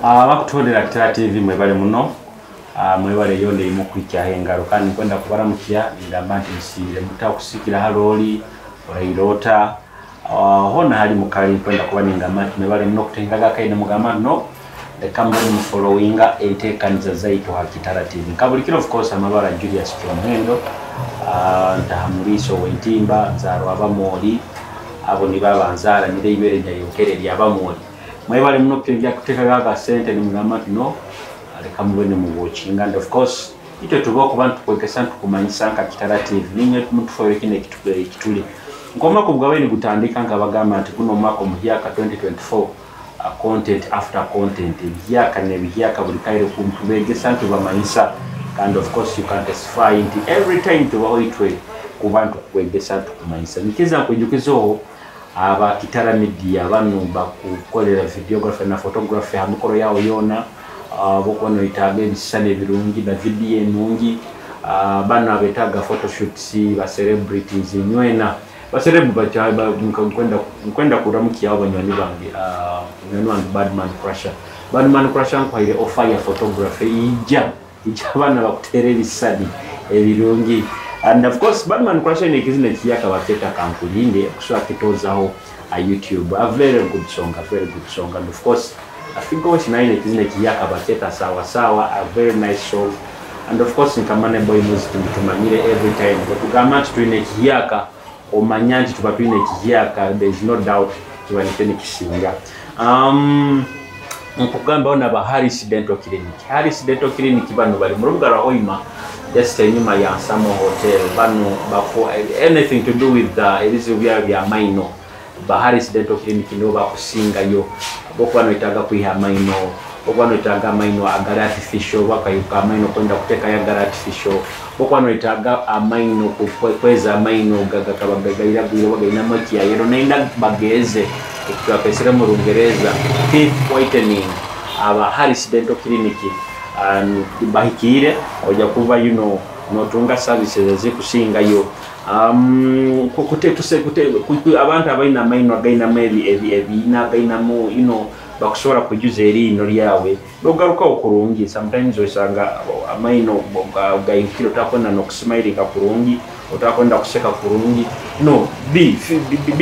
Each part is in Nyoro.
Abakutondera Kitara TV, mwebale muno. Mwebale yona erimu okuhikyaho engaro, kandi nkwenda kubaramukya ningamba nti musiire muta okusikira halooli orairota hona hali mukali. Nkwenda kuba ningamba nti mwebale muno okutengaga akaine, mugamba nti no leka mube nimufollowinga enteekaniza zaitu ha Kitara TV nka buli kiro. Of course, amabara Julius Kyomuhendo, ntaha muliiso w'entimba, nzaarwa Abamori, abo nibo abanzaara, nire ibere nyayonkere ery'Abamori. Mwebale muno kuteekaga akasente nimugamba nti no leka mube nimuwatchinga. And of course itwe tuba okuba nitukwegesa, nitukumanyisa nka Kitara TV, ninywe mutufoire kino ekituli nk'omwaka ogwabaire nigutandika. Nkabagamba nti guno omwaka omuhyaka 2024, content after content, ebihyaka n'ebihyaka buli kaire tubegesa, ntubamanyisa. Kandi of course you can testify nti every time tubaho itwe kuba ntukwegesa, ntukumanyisa. Nikiza nkwijukizaho aba Kitara Media, bano bakukolera videography na photography ha mikoro yawe yoona. Bokuba noyetaaga ebisisani ebirungi na video enungi, bano abetaaga photoshoots ba celebrities nywena baceleb, nkwenda kuramukyaho banywani bange, munywani wange Badman Crusher. Badman Crusher, nkuhaire offer ya photography, ijja ijja abaana bakuteera ebisisani ebirungi. And of course Badman Crusher ine ekizina ekiyaka bakyeta "Kankulinde", okusobola kitozaho YouTube, a very good song, a very good song. And of course Afigosh nayo ekizina ekiyaka bakyeta "Sawa Sawa", a very nice song. And of course nka Money Boy Music tumanyire every time bwetugamba nti tulina ekiyaka, omanya nti tuba tulina ekiyaka, there is no doubt kiba nikyo nikisinga. Nkugambaho naba Harris Dental Clinic. Harris Dental Clinic bano bali mu rubuga rwa Hoima, just enyuma ya Nsamo Hotel. Bano bafo anything to do with the ebizibu byabo bya maino, ba Harris Dental Clinic nibo bakusingayo. Bokuba noetaaga kwiha amaino, okuba noetaaga amaino agali artificial, bakayuka amaino kwenda kuteekayo agali artificial, okuba noetaaga amaino kweza amaino gakaba gairagwire oba gainamu ekyayero, nenda bageeze ekitwakesere mu Rungereza teeth whitening, aba Harris Dental Clinic bahikiire, ojja kuba notunga services ezikusingayo. Abantu abalina amaino againamu ebiina gainamu, bakusobola kujuza eriino lyawe nogarukawo kurungi. Sometimes osanga amaino gayukire, otakwenda nokusmilinga kurungi, otakwenda kuseka kurungi. No be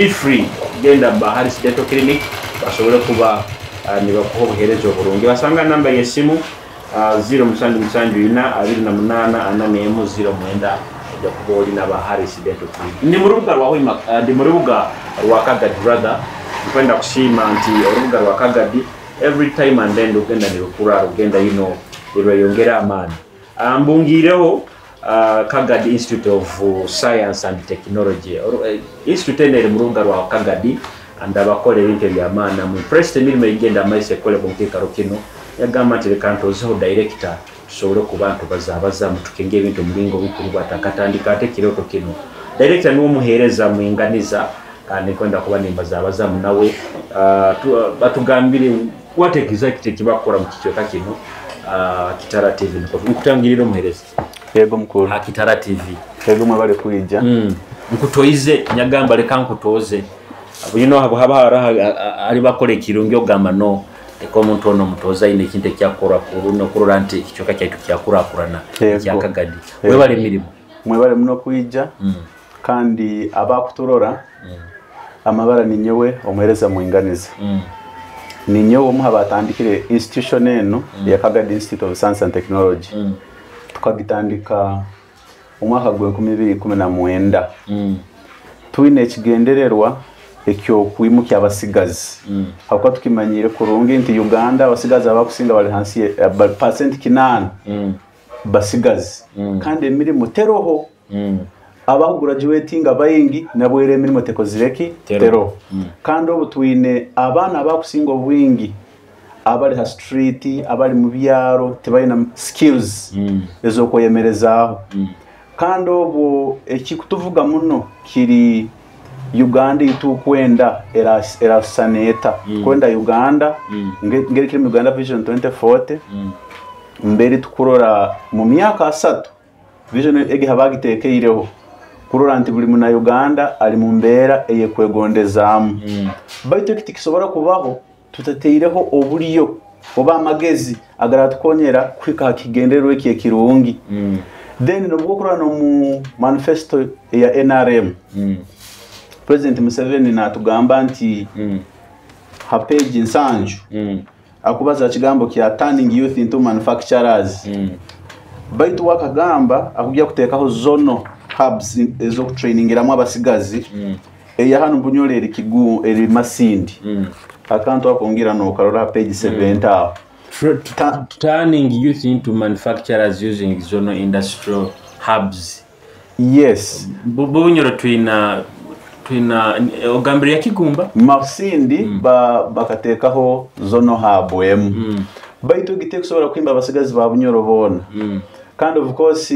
free, genda ba Harris Dental Clinic basobole kuba nibakuha obuheereza oburungi. Basanga namba y'essimu 0774 28 41 09, ojja kuba oli naba Harris Dental Clinic. Ndi mu rubuga rwa Hoima, ndi mu rubuga rwa Kagadi rather. Nkwenda kusiima nti orubuga rwa Kagadi every time and then rugenda nirukura, rugenda nirweyongera amaani. Mbungiireho Kagadi Institute of Science and Technology. Institute eno eri mu rubuga rwa Kagadi and abakola ebintu ebyamaani. Am impressed emirimu egigenda amaiso ekolebwa mu kiikaro kino. Yagamba nti leka ntozeho director tusobole okuba ntubazaabazamu tukenge ebintu omulingo bukuru bwatakatandika ate ekiroto kino. Director niwe omuheereza mwinganiza, kandi nkwenda kuba nimbazabazamu nawe, batugambire what exactly ekibakora mu kicweka kino. Kitara TV, nkutangirira omuheereza. Yego mukuru. Ha Kitara TV. Yego, mwebale kwija. Nkutoize, nyagamba leka nkutoze. Haba haraho ali bakola ekirungi, ogamba no leka omuntu ono mutoza ayina ekintu ekyakora kuruno kurora nti ekicweka kyaitu kyakurakurana ekyakagadi. Webale emirimu. Mwebale muno kwija. Kandi abakuturora, amabara ninyowe omuhereza Mwinganiza. Ninyowe omu abatandikire institution eno ya Kagadi Institute of Science and Technology. Tukagitandika omwaka gwa 2019. Twine ekigendererwa ekyokwimukya abasigazi, habwokuba tukimanyire kurungi nti Uganda abasigazi abakusinga bali hansi 80% basigazi, kandi emirimu teroho. Abakugraduatinga baingi nabwera emirimu tekozireki. Teroho. Teroho. Kandi obu twine abaana abakusinga obwingi abali ha street, abali mu byaro, tibalina skills ez'okweyemerezaaho. Kandi obu ekikutuvuga muno kiri Uganda itukwenda erasana eta? Kwenda Uganda ngeri kiri mu Uganda Vision 2040, mbere tukurora mu myaka 30 vision egi habagiteekeireho kurora nti buli muna Uganda ali mu mbeera eyekwegondezaamu. Baitu eki tikisobora kubaho tutateireho oburyo. oba amagezi agaratukonyera kuhika ha kigendererwa eki ekirungi. Then nobwo okurora n'omu manifesto eya NRM, President Museveni natugamba nti ha page 7 akubaza kigambo kya turning youth into manufacturers. Baitu wakagamba akujja kuteekaho zonal hubs ez'okutrainingiramu abasigazi. Eya hanu Bunyoro eri Kigu, eri Masindi. Akantu akongira n'okarora ha page 7 aho. Turning youth into manufacturers using zonal industrial hubs. Yes. Bunyoro twina ogambire ya Kigumba. Masindi bakateekaho zonal hub emu. Baitu gite kusobola kuhimba abasigazi ba Bunyoro boona. Kandi of course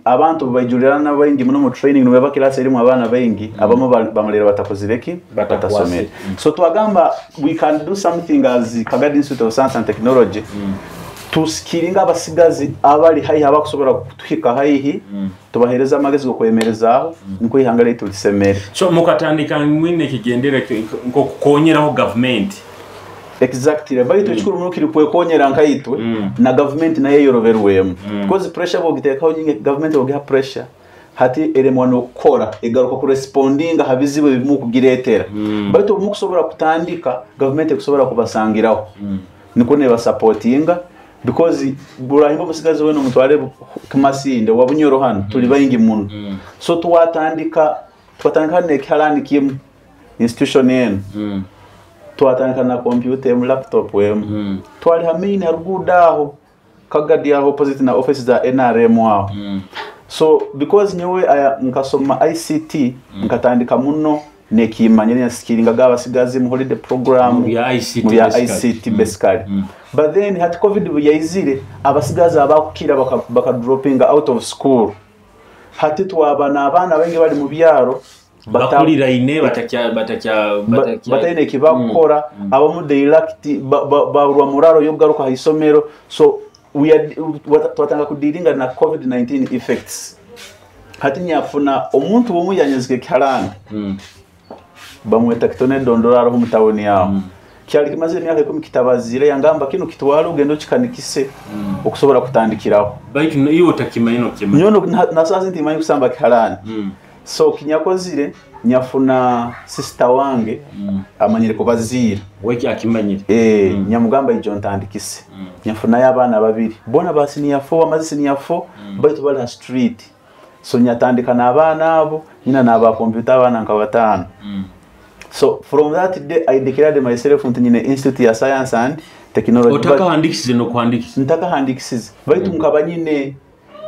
abantu baijulirana baingi muno mu training, nibaba class erimu abaana baingi, abamu bamalira batakozire ki, batasomere. So twagamba we can do something as Kagadi Institute of Science and Technology tusikiringa abasigazi abali haihi, abakusobola kutuhika haihi, tubahereza amagezi g'okwemerezaaho niko ihanga lyaitu lisemere. So mukatandika mwine ekigendera nk'okukonyeraho government. Exactly. Baitu ekikuru muno kiri kwekonyera nkaitwe na government nayo eyoroberwemu. Because pressure bwogiteekaho nyingi, government bogiha pressure hati eremwa n'okukora, egaruka kurespondinga ha bizibu ebimu kugireetera. Baitu obu mukusobola kutandika, government ekusobola kubasangiraho. Niko nebasapotinga because burahimba omusigazi wena omutware Kimasinde wa Bunyoro hano tuli baingi muno. So twatandika n'ekiharani kimu institution enu. Twatandika na computer emu, laptop emu. Twali ha main ruguudo aho Kagadi aho opposite na office za NRM aho. So because nyowe aya nkasoma ICT, nkatandika muno nekimanyire nasikiringa gabasigazi mu holiday program Mu bya ICT mu bya basically. ICT basically. But then hati COVID bwe yaizire, abasigazi abakukira baka dropping out of school. Hati twaba n'abaana baingi bali mu byaro bakuliraine batakya batakya batakya bataine ekibakukora, abamu they lacked baburwa muraro yokugaruka ha isomero. So we are twatanga kudealinga na COVID-19 effects. Hati nyafuna omuntu omu yanyezeka ekiharani. Bamweta Kitone Dondora aroho mu tawuni yaho. Kyali kimaze emyaka 10 kitabazire, yangamba kino kitwale ogende okikanikise okusobola kutandikiraho. Baitu iwe otakimanyi nokimanyi. Nyowe nasaasi nti manyi kusamba kiharani. So kinyakozire nyafuna sister wange amanyire kubaziira. Weki akimanyire. Nyamugamba ijo ntandikise. Nyafunayo abaana babiri. Bona ba senior 4, bamaze senior 4, baitu bali ha street. So nyatandika n'abaana abo, nyina n'aba computer abaana nka 5. So from that day I declared myself nti nyine Institute ya Science and Technology. Otakahandikisize n'okuhandikisa? Ntakahandikisize. Baitu nkaba nyine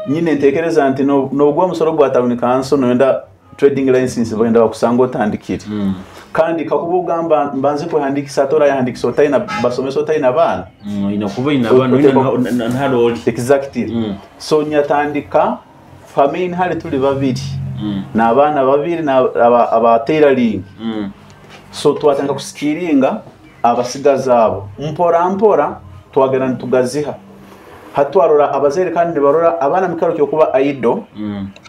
ntekereza nti nobwo omusoro gwa town council noyenda trading license bagenda bakusanga otandikire. Kandi kakuba ogamba mbanze kuhandikisa atora yahandikisa otaina basomesa otaina abaana. Ina kuba ina abaana, ina nharoli. Exactly. So nyatandika family hali tuli babiri. N'abaana babiri na aba tailoring. So twatandika kusikiringa abasigazi abo. Mpora mpora twagenda nitugaziha. Hatwarora abazaire kandi nibarora abaana mukaro kyokuba idle.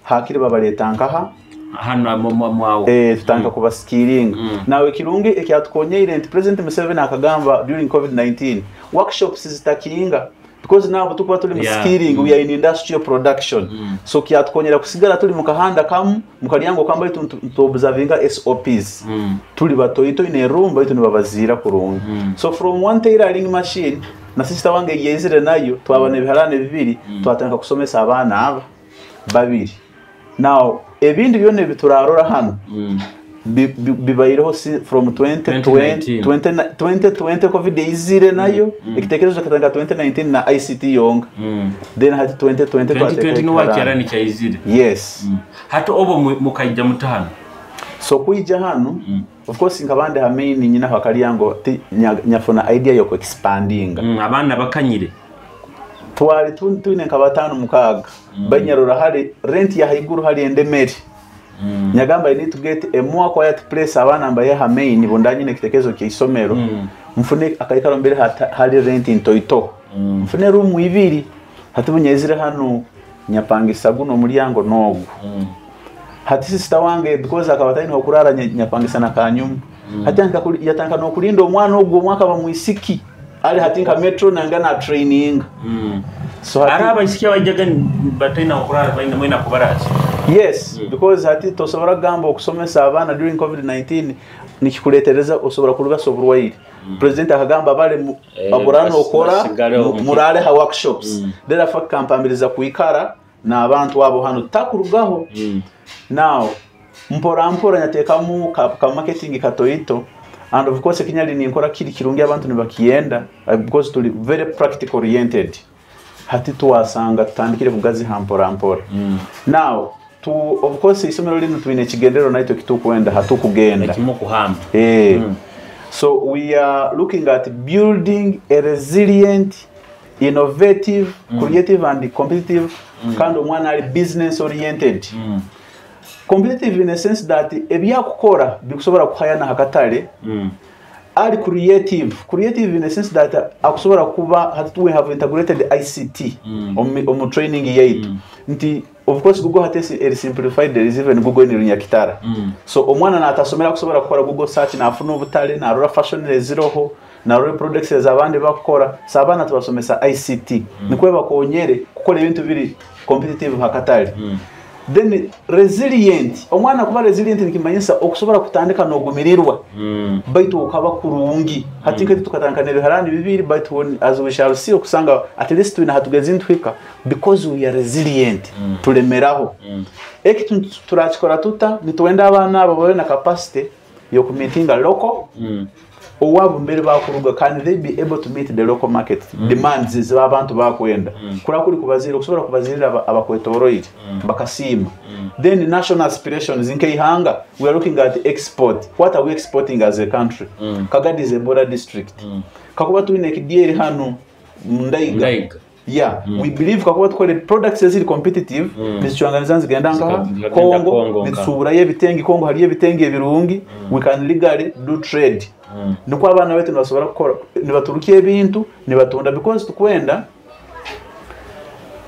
Hakiri babaleta nkaha hano mwawo. Tutandika kubasikiringa. Nawe kirungi ekyatukonyeire nti President Museveni akagamba during COVID-19 workshops zitakinga because now tukuba tuli mu skilling, we are in industrial production. So kyatukonyera kusigala tuli mu kahanda kamu mu kalyango kambaye tu observinga SOPs. Tuli batoito in room baitu nibabazira kurungi. So from one tailoring machine na sister wange yezire nayo twaba nebiharane bibiri, twatandika kusomesa abaana aba babiri. Now ebindi byone biturarora hano bibaireho from 2020, 2020 COVID izire nayo, ekitekerezo katanga 2019 na ICT yonga. Then hati 2020 2020 no wakyarani kyaizire. Yes. Hati obo mukaija mutano. So kuija hano, of course nkabande ha main nyina hakalyango nyafuna idea yo expanding. Abana bakanyire. Twali tuine nka 5 6. Banyarora hari rent ya haiguru hari endemeri. Nyagamba I need to get a more quiet place abana mbaye ha main bondanye nekitekezo kya isomero. Mfune akaikaro mbere hari rent intoito. Mfune room ibiri hatubunyezire hano nyapangisa guno mulyango nogu. Hati sister wange because akabatani okurara nyapangisa na kanyuma. Hati yatanka no kulinda omwana ogwo omwaka bamwisiki Ali hati nka metro nanga na training. So Ari hati, abaisiki abaijaga bataina okurara, baina mwina kubaraza. Yes, because hati tosobora kugamba okusomesa abaana during COVID-19 nikikuletereza osobola kurugasa oburwaire. President akagamba bale aburana okora basigale murale ha workshops. Therefore kampambiriza kuikara n'abantu abo hano takurugaho. Now mpora mpora nyateekamu ka marketing katoito, and of course ekinyali ninkora kiri kirungi, abantu nibakiyenda, because tuli very practical oriented. Hati tuwasanga tutandikire kugaziha mpora mpora. Now of course isomero lino twine ekigenderero naitwe kitukwenda hatukugenda. Ekimu kuhamba. So we are looking at building a resilient, innovative, creative and competitive, kandi omwana ali business oriented. Competitive in a sense that ebyakukora bikusobola kuhayana hakatale. Ali creative in a sense that akusobola kuba hati we have integrated ICT omu training yaitu, nti of course Google hati eri simplified. There is even Google in Runyakitara. So omwana natasomera kusobola kukora Google search, nafuna obutale, narora fashion eziroho, narora products ezabandi bakukora. So abaana tubasomesa ICT nikwe bakonyere kukora ebintu biri competitive hakatale. Then resilient, omwana kuba resilient nikimanyisa okusobola kutandika n'ogumirirwa, baitu okaba kurungi. Hati nkati tukatandika n'ebiharani bibiri, baitu as we shall see, okusanga at least twina hatugeze ntwika because we are resilient. Tulemeraho. Eki turakikora tuta? Nituwenda abaana abo babe na capacity yokumeetinga local owabo mbere bakuruga. Can they be able to meet the local market demands z'abantu bakwenda? Kura kuri kubazira okusobola kubazirira abakwetoroire bakasiima. Then national aspirations nk'eihanga, we are looking at export. What are we exporting as a country? Kagadi is a border district. Kakuba twine ekidyeri hano Ndaiga. Ndaiga. Yeah, we believe kakuba tukore products eziri competitive, nizicwanganiza nzigenda nkaha Zikagenda Congo, Congo nka. nitusuuburayo ebitengi. Congo hariyo ebitengi ebirungi. We can legally do trade. Nikwo abaana baitu nibasobora kukora, nibaturuka ebintu nibatunda, because tukwenda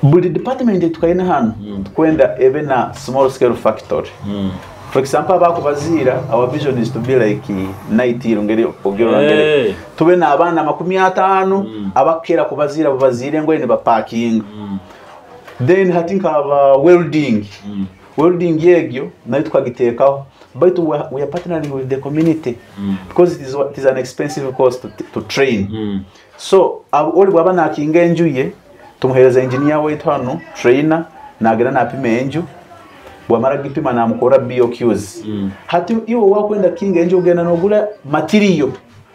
buli department tukaine hano, tukwenda ebe na small scale factory. For example, abakubaziira, our vision is to be like Naitiro ngeri ogero ngere tube n'abaana 50 abakera kubaziira, bubaziire engoye nibapakinga. Then hati nkaba welding egyo nayo tukagiteekaho, baitu we are partnering with the community because it is an expensive cost to train. So oli bwaba nakinga enju ye, tumuhereza engineer waitu hano, trainer, nagenda napima enju. Bwamara gipima namukora BOQs. Hati iwe wakwenda kinga enju, ogenda nogula material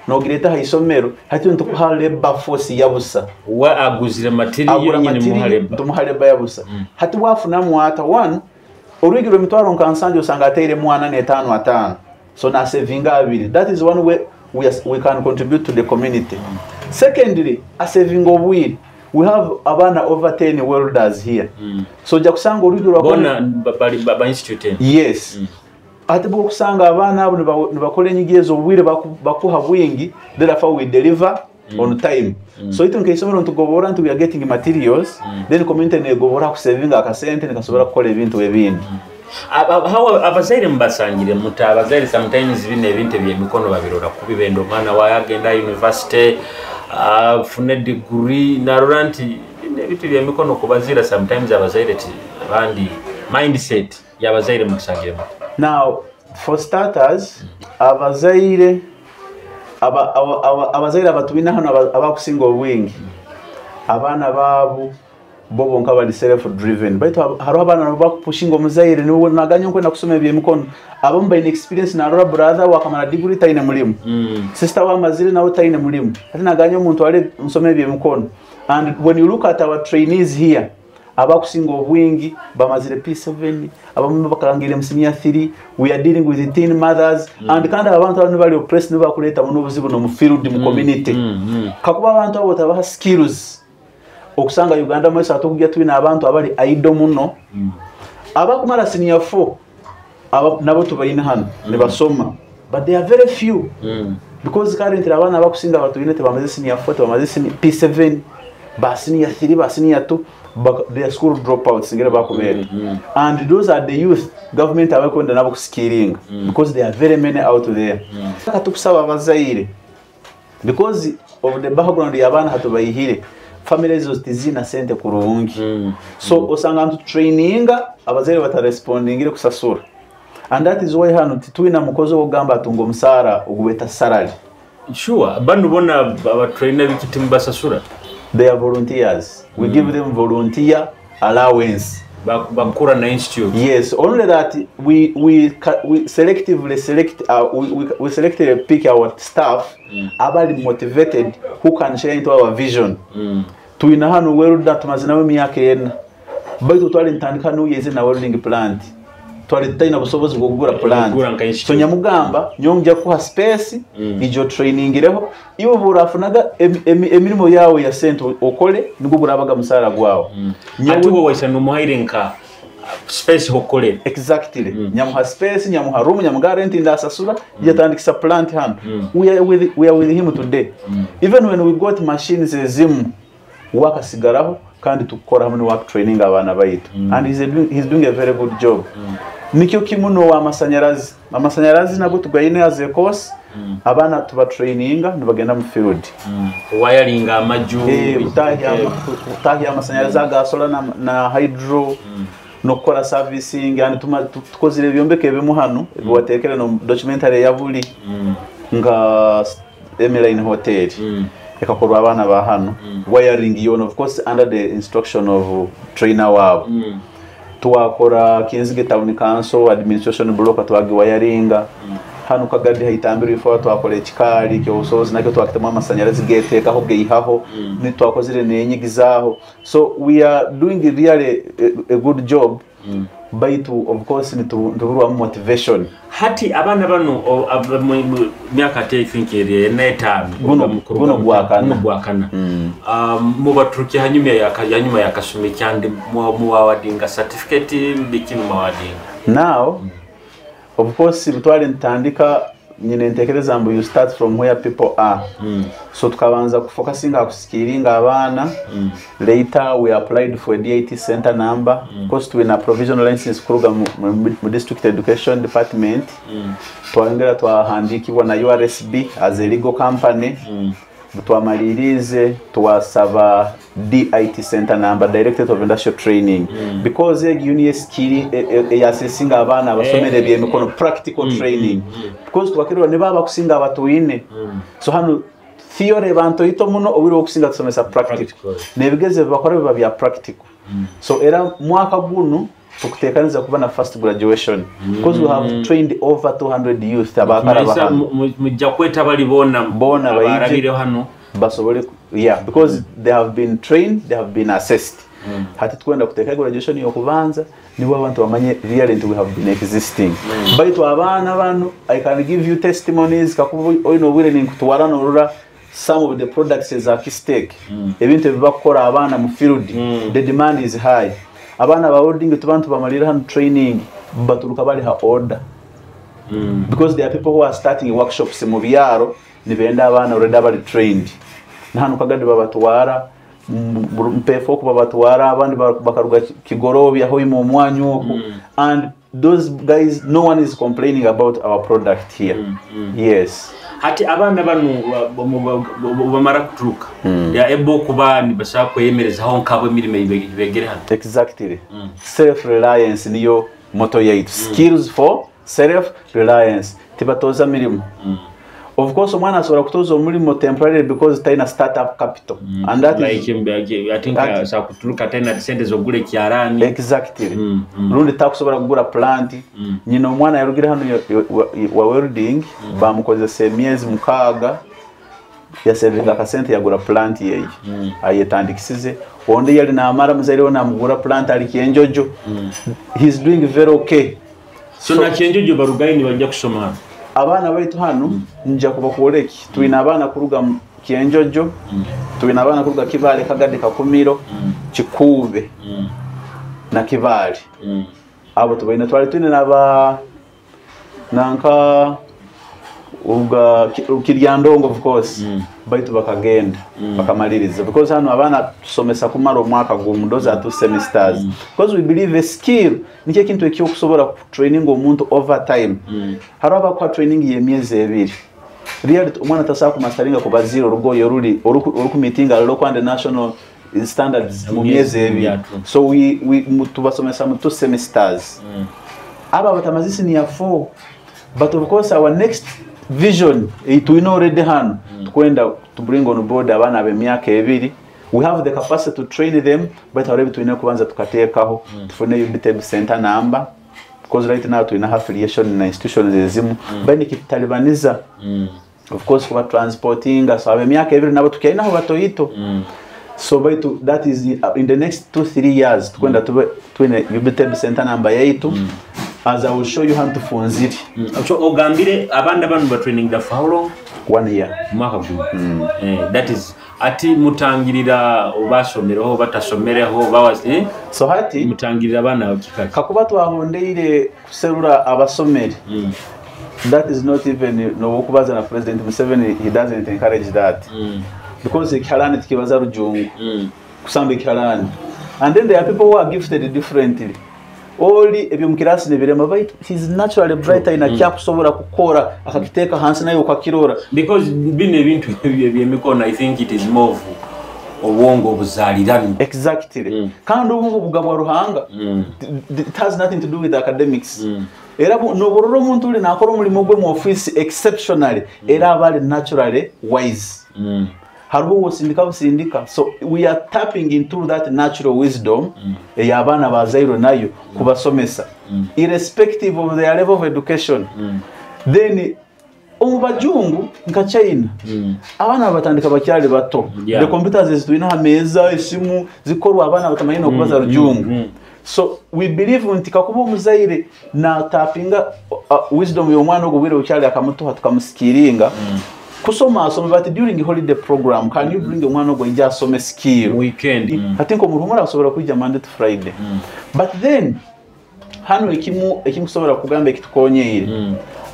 nogireta ha isomero. Hati ntukuha labor force yabusa. We aguzire material Agura nyine material, muhareba. Tumuha labor yabusa. Hati wafunamu ata one orwigi rw'emitwaro nka 70, osanga ateire mwana n'etaano ataano, so nasevinga abiri. That is one way we can contribute to the community. Secondly, asevinga obwire. We have abaana over 10 welders here. So ojja kusanga orwigi rwa Bona bali ba institute eno. Yes. Ate bwokusanga abaana abo nibakora enyigi ezo, obwire bakuha bwingi, therefore we deliver on time. So itwe nkaisomero ntugobora nti we are getting materials, then community negobora kusevinga akasente nikasobora kukora ebintu ebindi. Abazaire mubasangire muta? Abazaire sometimes bino ebintu ebyemikono babirora kubi, benda omwana wawe agenda university afune degree, narora nti bino ebintu byemikono kubazira. Sometimes abazaire ti abandi mindset yabazaire mutusangire muta? Now, for starters, abazaire abazaire abatwina hano abakusinga obwingi, abaana baabo bo bonka bali self driven, baitu hariho abaana nabo bakupushinga omuzaire, niwe naganya nkwenda kusoma ebyemikono. Abamu baine experience, narora brother wakamara degree taine mulimu, sister wamazire nawe taine mulimu, ate naganya omuntu ale nsoma ebyemikono. And when you look at our trainees here, abakusinga obwingi bamazire P7, abamu bakangire mu senior 3. We are dealing with the teen mothers and kandi abantu abo bali oppressed, nibakuleta muno obuzibu no mu field, mu community. Kakuba abantu abo tabaha skills, okusanga Uganda mwese atukujja tulina abantu abali idle muno. Abakumala senior 4 aba, nabo tubalina hano nibasoma, but they are very few because currently abaana abakusinga batulina tebamaze senior 4, tebamaze P7, ba senior 3, ba senior 2, they are school dropouts ngere bakubeera. And those are the youth government abakwenda nabo kuskilling because there are very many out there. Katukusaba abazaire because of the background y'abaana hatubaihire, family ezo tizina sente kurungi. So osanga ntutraininga abazaire batarespondingire kusasura, and that is why hano titwina mukozi wogamba atunga omusaara ogubeta salary. Sure, banu bona abatrainer biki timubasasura? They are volunteers. We give them volunteer allowance. Bakura na institute. Yes, only that we selectively select, we selectively pick our staff abali motivated, who can share into our vision. Twina hano welder tumaze nawe emyaka 4, baitu twali ntandika n'uyeze na welding plant, twali tutalina busobozi bw'okugura plant. Kugura nka institute. So nyamugamba nyongera kuha space ijo trainingireho, iwe burafunaga emirimo yawe ya sente okole, nibwo burabaga musara gwawe. Ati wowe waisa numuhaire nka space hokole. Exactly. Nyamuha space, nyamuha room, nyamuha rent ndasasura, yatandikisa plant hano. We are with him today. Even when we got machines ezimu wakasigaraho kandi tukora hamwe work training abana baitu. And he's doing a very good job. Nikyo kimuno wa masanyarazi. Amasanyarazi nabwo tugaine as a course. Abana tuba traininga nibagenda mu field. Wiring amaju. Utahi amasanyarazi aga solar na hydro. Nokora servicing and tukozire byombeke ebimu hano biwatekere no documentary ya buli nga Emiline Hotel. Ekakorwa abana ba hano. Wiring yon of course under the instruction of trainer wabo. Tuwakora Kinzige Town Council administration block twagi wiringa. Hano Kagadi haitambira ifo twakora ekikali kyobusobozi nakyo twakitema amasanyarazi getekaho geihaho. Ni twakozire nenyigizaho. So we are doing really a good job. Baitu of course nituburwa motivation. Hati abana bano myaka I think eri 5 guno gwakana. Gwakana. Mubaturuki hanyuma ya kasumi cyandi muwawadinga certificate bikinu mawadinga. Now of course bitwale ntandika nyine ntekereza mbu you start from where people are. So tukabanza kufocusinga kusikiringa abana. Later we applied for a DIT center number. Of course twina provisional license kuruga mu district education department. Twongera twahandikibwa na URSB as a legal company. Twamalirize twasaba DIT center number, Directorate of Industrial Training. Because egi skill eyasesinga abaana abasomere byemikono practical training. Because twakirwa ne baba kusinga abatuine. So hano theory bantu ito muno obiro okusinga tusomesa practical. Nebigeze bakora biba bya practical. So era mwaka guno tukutekaniza kuba na first graduation. Because we have trained over 200 youth abakara bahano. Mujja kweta bali bona barabire hano basobole, yeah, because they have been trained, they have been assessed. Hati twenda kuteka graduation yokubanza nibo abantu bamanye really we have been existing. Baitu abana bano I can give you testimonies kakubu oyino obwire ninkutwara norura some of the products za Kistek. Ebintu ebibakora abana mu field. The demand is high. Abana ba holding tubantu bamalira hano training baturuka bali ha order. Because there are people who are starting workshops mu byaro nibenda abana already bali trained. Na hano Kagadi babatwara mpefo kubabatwara abandi bakaruga Kigorobi aho mu mwanyu oku. And those guys, no one is complaining about our product here. Yes. Hati abana banu bamara kuturuka ya ebo kuba nibashaka kweyemereza aho nkabo imirimo ibegere hano. Exactly. Self reliance niyo motto yaitu. Skills for self reliance. Tibatoza mirimo. Of course omwana asobola kutoza omulimo temporarily because taina startup capital. And that like is I think sa kuturuka taina sente zogule kyarani. Exactly. Rundi takusobola kugura plant. Nyina omwana yarugira hano wa welding bamukozesa emyezi 6 yasevinga akasente yagura plant yeye. Ayetandikisize onde yali namara muzaire namugura plant ali Kyenjojo. He's doing very okay. So na Kyenjojo barugaini bajja kusoma hano. Abana baitu hano nja kubakwoleki twina abana kuruga Kyenjojo, twina abana kuruga Kibale, Kagadi, Kakumiro, Kikube na Kibale. Abo tubaina twali twine naba nanka uga Kiryandongo of course. Baitu bakagenda bakamaliriza because hano abana tusomesa kumara omwaka gumu, those are 2 semesters. Because we believe a skill nikyo ekintu ekyokusobola training omuntu over time. Hariho abakuha training y'emyezi 2. Really, omwana tasobola kumasteringa kubazira orugoye oruli orukumitinga local and national standards mu myezi ebiri. So we tubasomesa mu 2 semesters. Aba batamaze senior 4. But of course our next vision tulina already hano tukwenda to bring on board abaana b'emyaka 2. We have the capacity to train them, but already tulina kubanza tukateekaho tufune UBTEB center number, because right now tulina affiliation na institutions ezimu bani kitalibaniza. Of course kuba transporting, so ab'emyaka 2 nabo tukainaho batoyito. So baitu that is in the next 2-3 years tukwenda tube twine UBTEB center number yaitu. As I will show you how to funziri. So ogambire abanda banu ba training the for how long? 1 year. Mwaka gumu. That is ati mutangirira obasomereho batasomereho bawas So hati mutangirira abana kikaki. Kakuba twahondeire kuserura abasomeri. That is not even no okubaza na President Museveni, he doesn't encourage that. Because ekihalani tikibaza rujungu. Kusamba ekihalani. And then there are people who are gifted differently. Oli ebyo mukirasi nebirema baitu he's naturally brighter ina kyakusobola kukora akakiteka hansi nayo ukakirora. Because bino ebintu ebyemikono I think it is more of obwongo obuzaalirano. Exactly. Kandi obwongo bugabwa Ruhanga. It has nothing to do with academics. Era noborora omuntu uli nakora omulimu gwe mu office exceptionally era abali naturally wise. Hariho osindika busindika. So we are tapping into that natural wisdom ey'abaana bazairwe nayo kubasomesa irrespective of their level of education. Then omu bajungu nka China abaana batandika bakyali bato. The computers ezitulina ha meeza, esimu zikorwa abaana batamanyi n'okubaza rujungu. So we believe nti kakuba omuzaire na tapinga wisdom y'omwana ogwo bwire bukyali akamutuha tukamusikiringa. Kusoma asome, but during holiday program can you bring omwana ogwo ija asome skill weekend? I think omuruhumura asobola kwijja Monday to Friday. But then hano ekimu ekimusobola kugamba ekitukonyeire.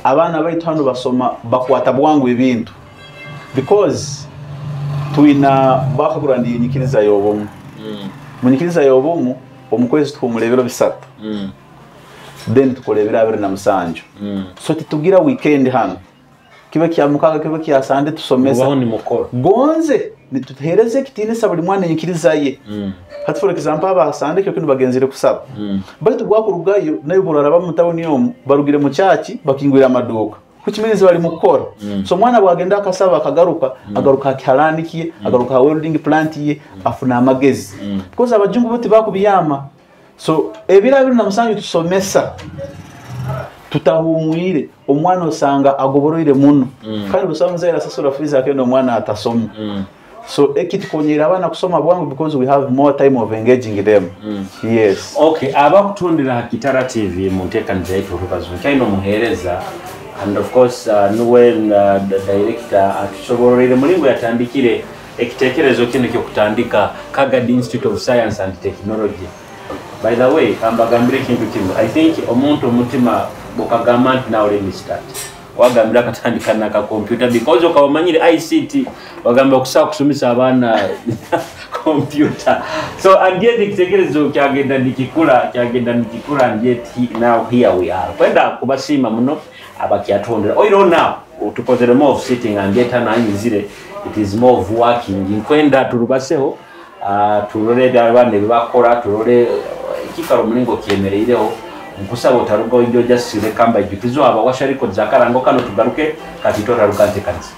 Abaana baitu hano basoma bakwata bwangu ebintu because tuina background yenyikiriza y'obumu. Munyikiriza y'obumu omukwezi tukumulebero 3. Then tukolebera 27. So titugira weekend hano kiba kya mukaga kiba kya sande tusomesa waho ni mukoro gonze nituhereze ekitinisa buli mwana enyikiriza ye. Hati for example aba sande kyo kintu bagenzire kusaba. Baitu bwakurugayo nayo burara mu town yomu barugire mu church bakingwira amaduka kukimenezi bali mukoro. So mwana bwagenda akasaba akagaruka agaruka akihalanikiye agaruka welding plant ye afuna amagezi. Because abajungu bote bakubiyama. So ebira 27 tusomesa tutahumwire omwana osanga agoboroire muno. Kandi busaba muzaire asasura fees akenda omwana atasoma. So ekitukonyera abana kusoma bwangu because we have more time of engaging them. Yes. Okay, abakutundira Kitara TV mu nteekaniza yaitu olubazo nkyalina omuheereza and of course nuwe the director atusobolere mulingo yatandikire ekitekerezo kino kyokutandika Kagadi Institute of Science and Technology. By the way, kambagambire ekintu kino. I think omuntu omutima bukagamba nti now let me start. Wagambira akatandika naka computer because okawamanyire ICT wagamba okusaba kusomesa abaana computer. So and yet ekitekerezo kyagenda nikikula and yet now here we are. Kwenda kubasiima muno abakyatondera. Oiro now tukozere more of sitting and yet anayizire it is more of working. Nkwenda turubaseho turore abaana ebibakora turore ekikaro mulingo kyemereireho. Nkusaba otaruga oijja ojasire kamba ijjukizo aba Washa Records akarango kano tugaruke kati totaruga ntekanisa.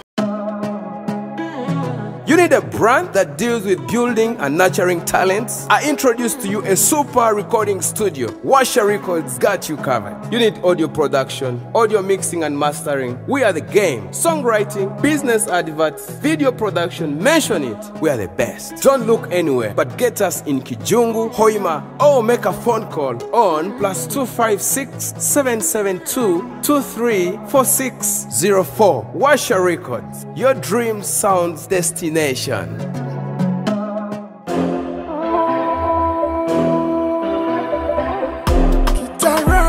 You need a brand that deals with building and nurturing talents? I introduce to you a super recording studio. Washa Records got you covered. You need audio production, audio mixing and mastering. We are the game. Songwriting, business adverts, video production, mention it. We are the best. Don't look anywhere, but get us in Kijungu, Hoima, or make a phone call on +256 772 234604. Washa Records, your dream sounds destination. Kitara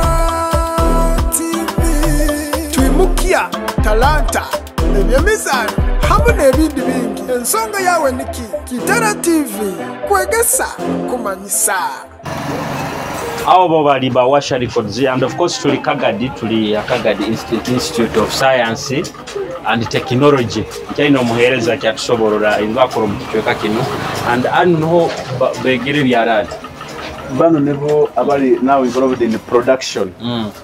TV twimukia talanta ebyemizano hamwe n'ebindi bingi. Ensonga yawe niki? Kitara TV kwegesa kumanyisa. Abo bo bali ba Washa Records and of course tuli Kagadi, tuli Kagadi Institute of Science and technology. Nkyalina omuheereza kyatusoborora ebibakora omu kicweka kinu and anu niho begere ebyaraani. Bano nibo abali now involved in production.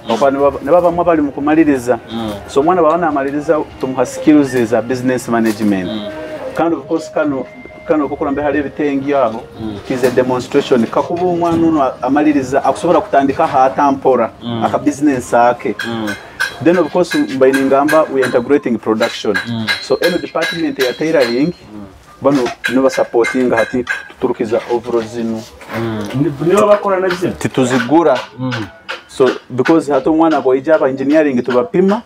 Okuba nibo bamwe abali mu kumaliriza. So omwana baba namaliriza tumuha skills za business management. Kandi of course kano okukurambe hari ebitengi aho is a demonstration kakuba omwana ono amaliriza akusobola kutandika hatampora aka business ake. Then of course mbainingamba we integrating production. So eno department ya tailoring bano niba supporting hati tuturukiza overall zinu. Nibo bakora na zinu tituzigura. So because hati omwana bwaija aba engineering tubapima,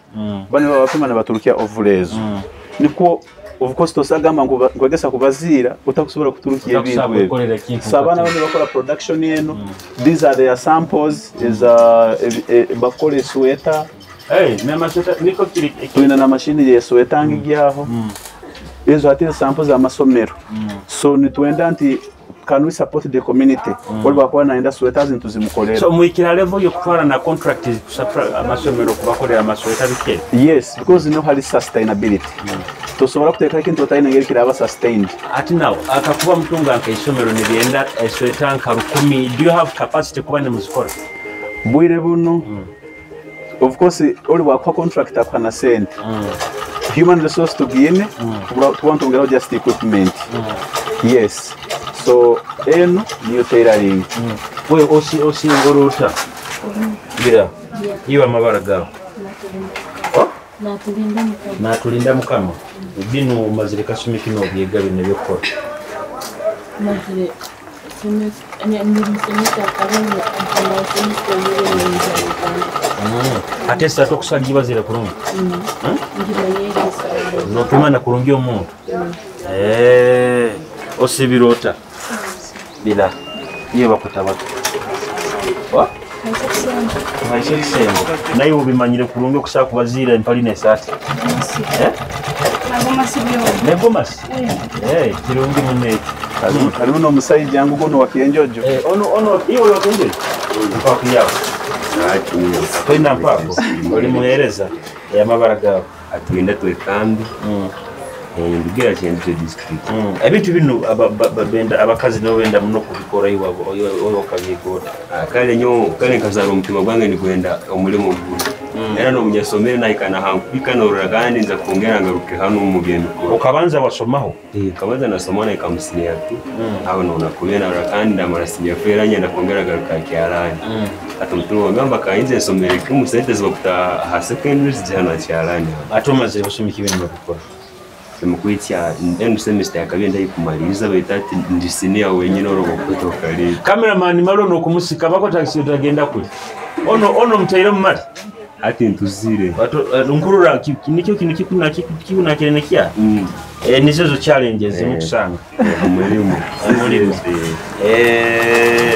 bano babapima nabaturukia overalls. Nikwo of course tosagamba ngu ngwegesa kubaziira utakusobola kuturukia ebintu ebyo. So abaana bano bakora production eno. These are their samples is bakora sweater. Hey, n'amasweta niko kiri tulina na mashini ye sweater ngigyaho. Ezo ati samples amasomero. So nitwenda nti can we support the community? Wali bakuwa naenda sweaters ntuzimukolera. So muikira level yokutwara na contract kusapra amasomero kubakolera amasweta bike. Yes, because no hali sustainability. Tosobola kuteeka ekintu otalina ngeri kiraba sustained. Ati now akakuba mutunga nka isomero nibyenda esweta nka 1000, do you have capacity kuba ne muzikora? Bwire buno. Of course oli wakwa contract akwana sente. Human resource tugiine, tuwantongeraho just equipment. Yes. So eno niyo tailoring. We osi ngorota. Gira. Iwa amabara gawe. Natulinda mukama. Natulinda mukama. Bino mazire kasumi kino byega bino byokora. Mazire semester semester kabiri mpanda semester yibiri. Ate sasa tokusagira bazire kurungi. Nopimana kurungi omuntu. Osibirota. Bila. Iyo bakutabata. Wa? Maisha kisembo. Naye ubimanyire kurungi okusaba kubazira empali n'esaati. Negomasi. Kirungi munne. Harimu n'omusajja ngu guno wa Kienjojo. Ono iwe wa Kienjojo. Mpako yawe. Toyina mpako. Oli muheereza ey'amabara gawe. Atugenda twekambi. Ndugira Kienjojo district. Ebintu bino benda abakazi nabo benda muno kubikora iwabo okabyegota. Kale nyo kale nkazara omutima gwange nigwenda omulimo guno. Era n'omunyasomere nahikana hankubika norora kandi nza kwongera ngaruke hano mu byemikoro. Okabanza wasomaho? Kabanza nasoma na ikamusinia tu. Aho nona kubena norora kandi ndamara sinia fera nyenda kwongera ngaruka kyarani. Ati omutima wagamba kainze nsomere kimu sente zibakuta ha secondary zijana kyarani. Ate omaze kusoma ibintu bakukora. Mukwitya enu semester yakabenda ikumaliriza baita ati ndi senior wenyine orobokutoka leta. Cameraman malo nokumusika bako taxi otagenda kuli. Ono mutaire mu mali. Ati ntuzire. Nkurura nikyo kino kikuna kikuna kirenekya. Nizo challenges mukusanga. Omulimu. Omulimu.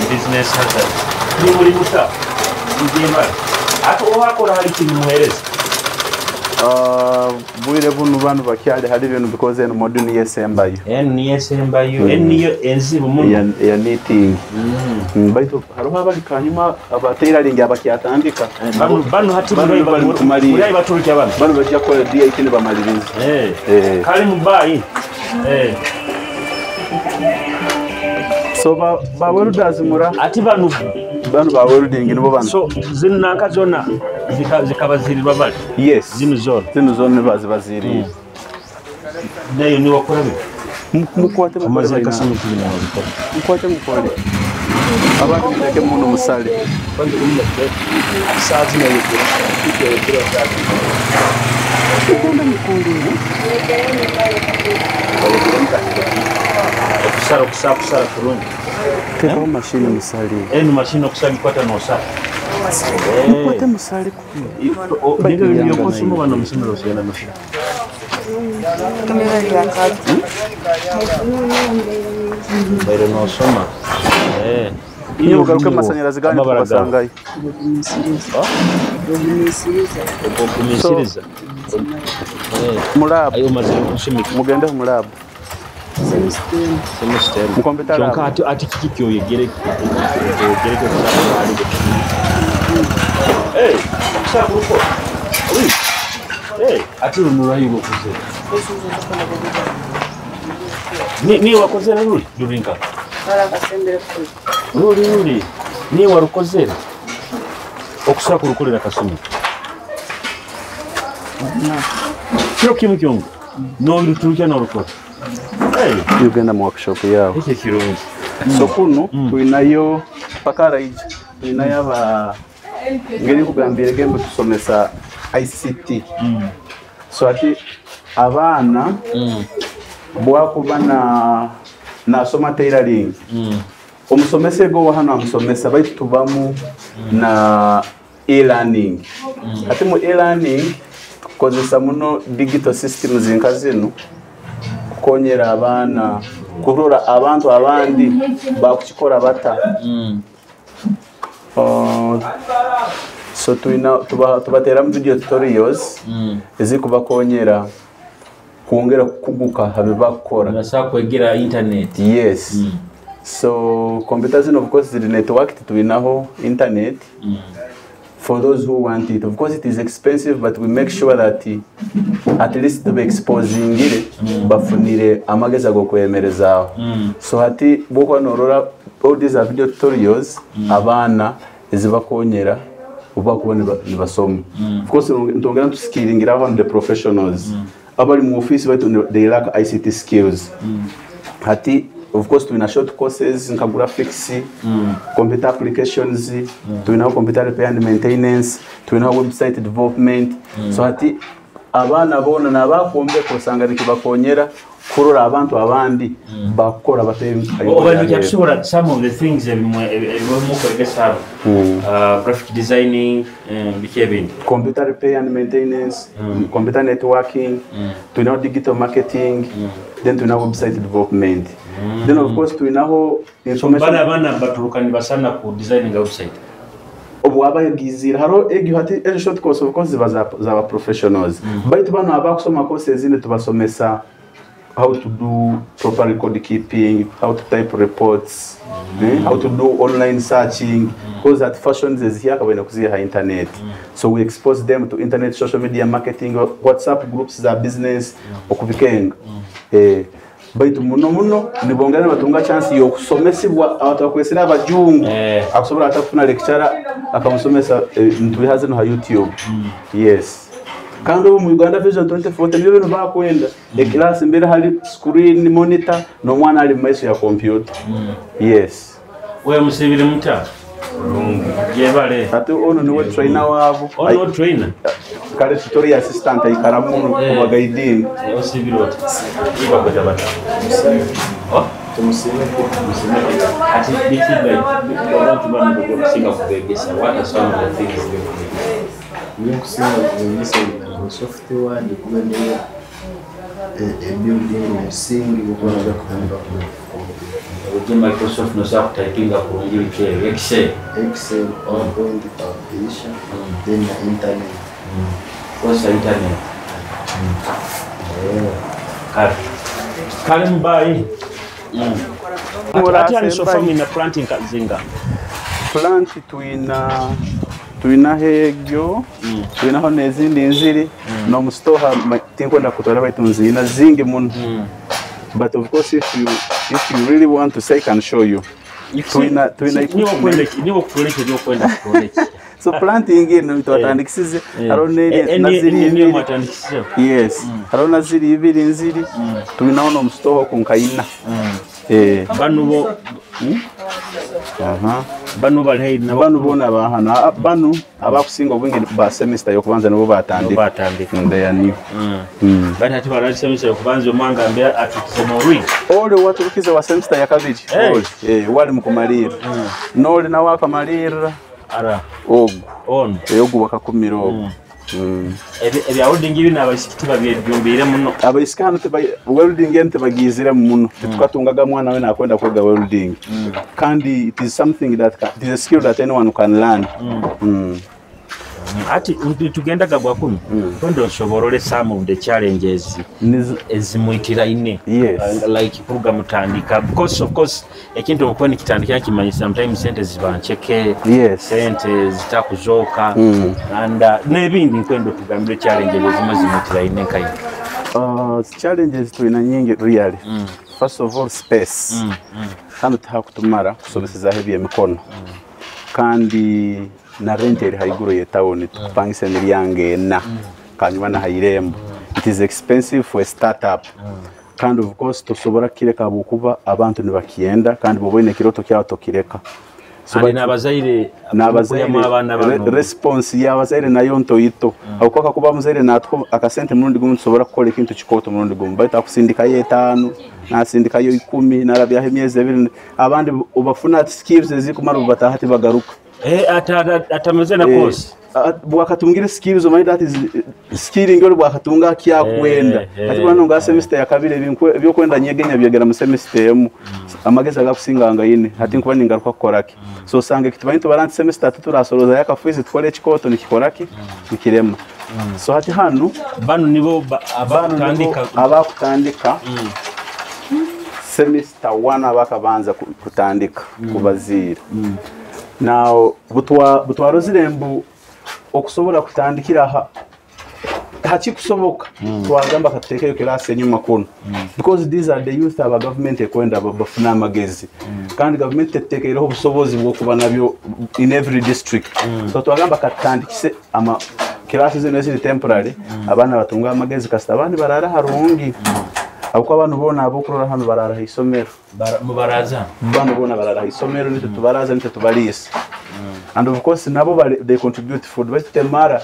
Business hazard. Ni mulimu ta. Ngiye Ate owakora hari kintu muhereza. Bwire bunu bantu bakyali hari ibintu bikoze eno moduni yesembayo. Eno yesembayo, eno niyo enzibu muno. Ya knitting. Baitu hariho abali kanyuma abatailoring abakyatandika. Bano hati bari baturuki abana. Bano bajja kukola DIT ne bamaliriza. Kali mubayi. So ba welders mura. Ati bano ba welding nibo bano. So zino nanka zona zikabazirirwa bali. Yes. Zino zona. Zino zona bazibaziriye. Nayo ni wakora bi. Mukwate amaze kasumi kibina wabikora. Mukwate mukore. Abantu muteke muno musale. Sazi nayo Okusara okusara okusara kurungi. Tekaho mashini musale. Eno mashini okusara bikwata nosara. Mukwate musale kuno. Nibyo byokosoma bano musomero osigana mashini. Baire nosoma. Iyo ugaruke amasanyarazi gani tubasangayo. Ogumisiriza. Mulab. Ayo maze kusomeka. Mugende mulab. Semester. Mukompyuta lab. Kyonka ati kiki kyoyegere oyegere kusaba. Ate luno lwayi lwokoze? Niwe wakozere luli? Lulinka luli luli niwe warukozere okusobola kulukolera kasumi kiro kimu kyonka n'obiruturukya n'olukora. Ugenda mu workshop yawe. Ekyo kirungi. So kuno tulinayo pakaraija, tulinayo aba ngeri nkugambire gembe tusomesa ICT. So ati abaana bwakuba na nasoma tailoring, omusomesa ego wa hano amusomesa baitu tubamu na e-learning. Ati mu e-learning tukozesa muno digital systems nka zino kukonyera abaana kurora abantu abandi bakukikora bata. So tubateramu video tutorials ezikubakonyera kwongera kukuguka habibakora. Nasa kwegera internet. Yes. So computers zino of course ziri networked, tuinaho internet. For those who want it. Of course it is expensive, but we make sure that at least to be exposing it, bafunire amagezi agokwemerezaaho. So hati bwokuba norora all these are video tutorials, abaana ezibakonyera oba kuba nibasoma. Of course ntongera tuskiringira on the professionals. Abali mu office baitu they lack ICT skills. Hati of course tulina short courses nka graphics, computer applications, tulina computer repair and maintenance, tulina website development. So hati abaana bona nabakombeka osanga nikibakonyera kurora abantu abandi bakora bateye. Oba some of the things ebimukwegesa graphic designing, biki ebindi, computer repair and maintenance, computer networking, tulina digital marketing, then tulina website development. Then of course tulinaho information. Bana bana baturuka nibasana ku designing website. Obwaba yagizira haro egyo hati ejo short course of course ziba za professionals. Baitu bano abakusoma courses ezindi tubasomesa how to do proper record keeping, how to type reports, how to do online searching, because at fashions is here kabena kuziha internet. So we expose them to internet, social media marketing, WhatsApp groups za business, okubikenga. Baitu muno muno nibongera batunga chance yokusomesibwa abatakwesera abajungu akusobola atakufuna lecturer akamusomesa ntubihaze no ha YouTube. Yes. Kandi ubu mu Uganda Vision 2040 nibyo bintu bakwenda. Class mbere hari screen monitor n'omwana ali mu maiso ya computer. Yes. Wewe musibire muta. Yebale. Ate ono niwe trainer wabo. Ono trainer. Kale tutorial assistant aikaramu kuba guiding. Osibire oti. Iba kwenda bata. Oh, tumusime. Ati biki by abantu bano kusinga kubegesa. What are some of the things you byokusinga kubegesa software ndikuba niyo building omusingi gwokuba naja kutandika ku Microsoft nosobola kutayipinga kurungi biki Excel, PowerPoint, publisher, then na internet. Kosa internet. Kale. Kale mbayi. Ati ani sofa mina planting kazinga. Plant tuina hegyo, tuinaho n'ezindi nziri, no mustoha tinkwenda kutwara baitu nzina zingi muno. But of course if you really want to say I can show you. Tuina niwo kwenda. So planting ino twatandikisize haro naziri niyo mwatandikisize. Yes. Haro naziri ibiri nziri tuinaho no mustoha kunkaina. Bano bo bano bali na bano bona bahana bano abakusinga obwingi ba semester yokubanza nibo batandika ndeya niyo bali ati bali semester yokubanza omwanga mbe atukize no ole watukize wa semester ya kabiri ole wali mukumalira nole nawe akamalira ara ogu on ogu bakakumira ogu Ebya welding ibi n'abaisiki tibabyejumbire muno. Abaisiki hano welding eno tibagizire muno. Tetukatungaga mwana we nakwenda kwega welding. Kandi it is something that it is a skill that anyone can learn. Ati tugendaga bwakumi tondo nsoborole some of the challenges ezimwitiraine. Yes. Like kuruga mutandika, because of course ekintu okuba nikitandika kimanyi sometimes sente ziba ncheke. Yes. Sente zitakuzooka and n'ebindi nkwenda otugambire challenges ezimwe zimwitiraine nkaine. Challenges tulina nyingi really. First of all, space. Hano tihakutumara kusomesezaho ebyemikono, kandi na rent eri haiguru y'etawuni. Tukupangisa emiryango ena kanyuma na hairembo. It is expensive for a startup, kandi of course tosobora kukireka habwokuba abantu nibakyenda, kandi bwoba oine ekiroto kyawe tokireka. So and n'abazaire n'abazaire mukuyamu abaana bano. Response y'abazaire nayo ntoito, habwokuba kakuba muzaire natuha akasente murundi gumu, tusobora kukora ekintu kikooto murundi gumu, baitu akusindikayo 5, nasindikayo 10, narabyaho emyezi 2, abandi obafuna skills ezikumara obubataha tibagaruka. Eh, atameze na course. Bwakatungire skills, omanyi that is skilling, oli bwakatunga akyakwenda. Ati bwana nga semester ya kabiri ebyokwenda nyegenya byegera mu semester emu, amagezi agakusinga nga ine hati nkuba ningaruka kukoraki. So osanga ekitumanyi tubara nti semester tuturasorooza yakafizi tukore ekikooto nikikoraki nikirema. So hati hanu bano nibo bano nibo abakutandika. Abakutandika semester 1, abakabanza kutandika kubaziira. Now butwarozire mbu okusobola kutandikira ha hakikusoboka, twagamba katuteekeyo class enyuma kuno, because these are the youth aba government ekwenda bafune amagezi, kandi government tetuteekeireho obusobozi bw'okuba nabyo in every district. So twagamba katutandikise ama class zino eziri temporary, abaana batunga amagezi, kasita abandi barara harungi, habwokuba abantu boona abokurora hano barara ha isomero. Mubaraza. Bano boona barara ha isomero, nitwe tubaraza, nitwe tubaliisa, and of course nabo they contribute food, baitu temara.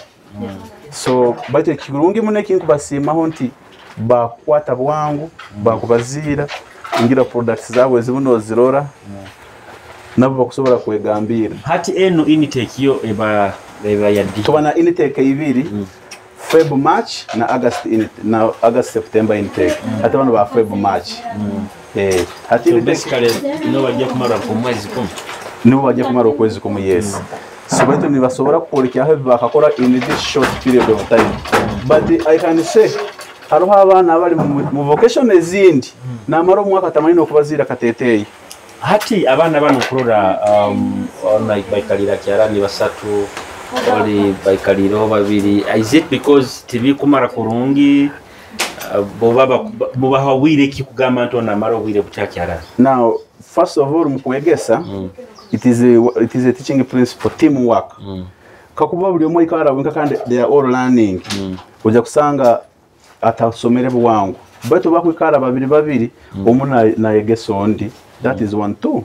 So baitu ekirungi muno ekinkubasiimaho nti bakwata bwangu, bakubaziira ngira products zaabwe ezimu nozirora, nabo bakusobola kwegambira. Hati eno intake yo eba ya di? Tuba na intake ibiri, Feb March na August na August September intake. Hati bano ba Feb March. Hati So intake basically no bajja kumara ku mwezi 10. Nibo bajja kumara okwezi kumu, yes. So baitu nibasobora kukolekyaho ebi bakakora in this short period of time, but I can say hariho abaana abali mu vocation ezindi namara omwaka tamanyi n'okubaziira kateteeyi. Hati abaana bano kurora ona baikalira kyarani basatu, oli baikalireho babiri. Is it because tibikumara kurungi? Boba mubaha bwire ki kugamba nti onamara obwire bukyakyarani? Now, first of all, mu kwegesa it is a teaching principle, teamwork. Kakuba buli omu aikara wenka kandi they are all learning, ojja kusanga atasomere bwangu, baitu bakwikara babiri babiri, omu nayegesa ondi. That is one. Two,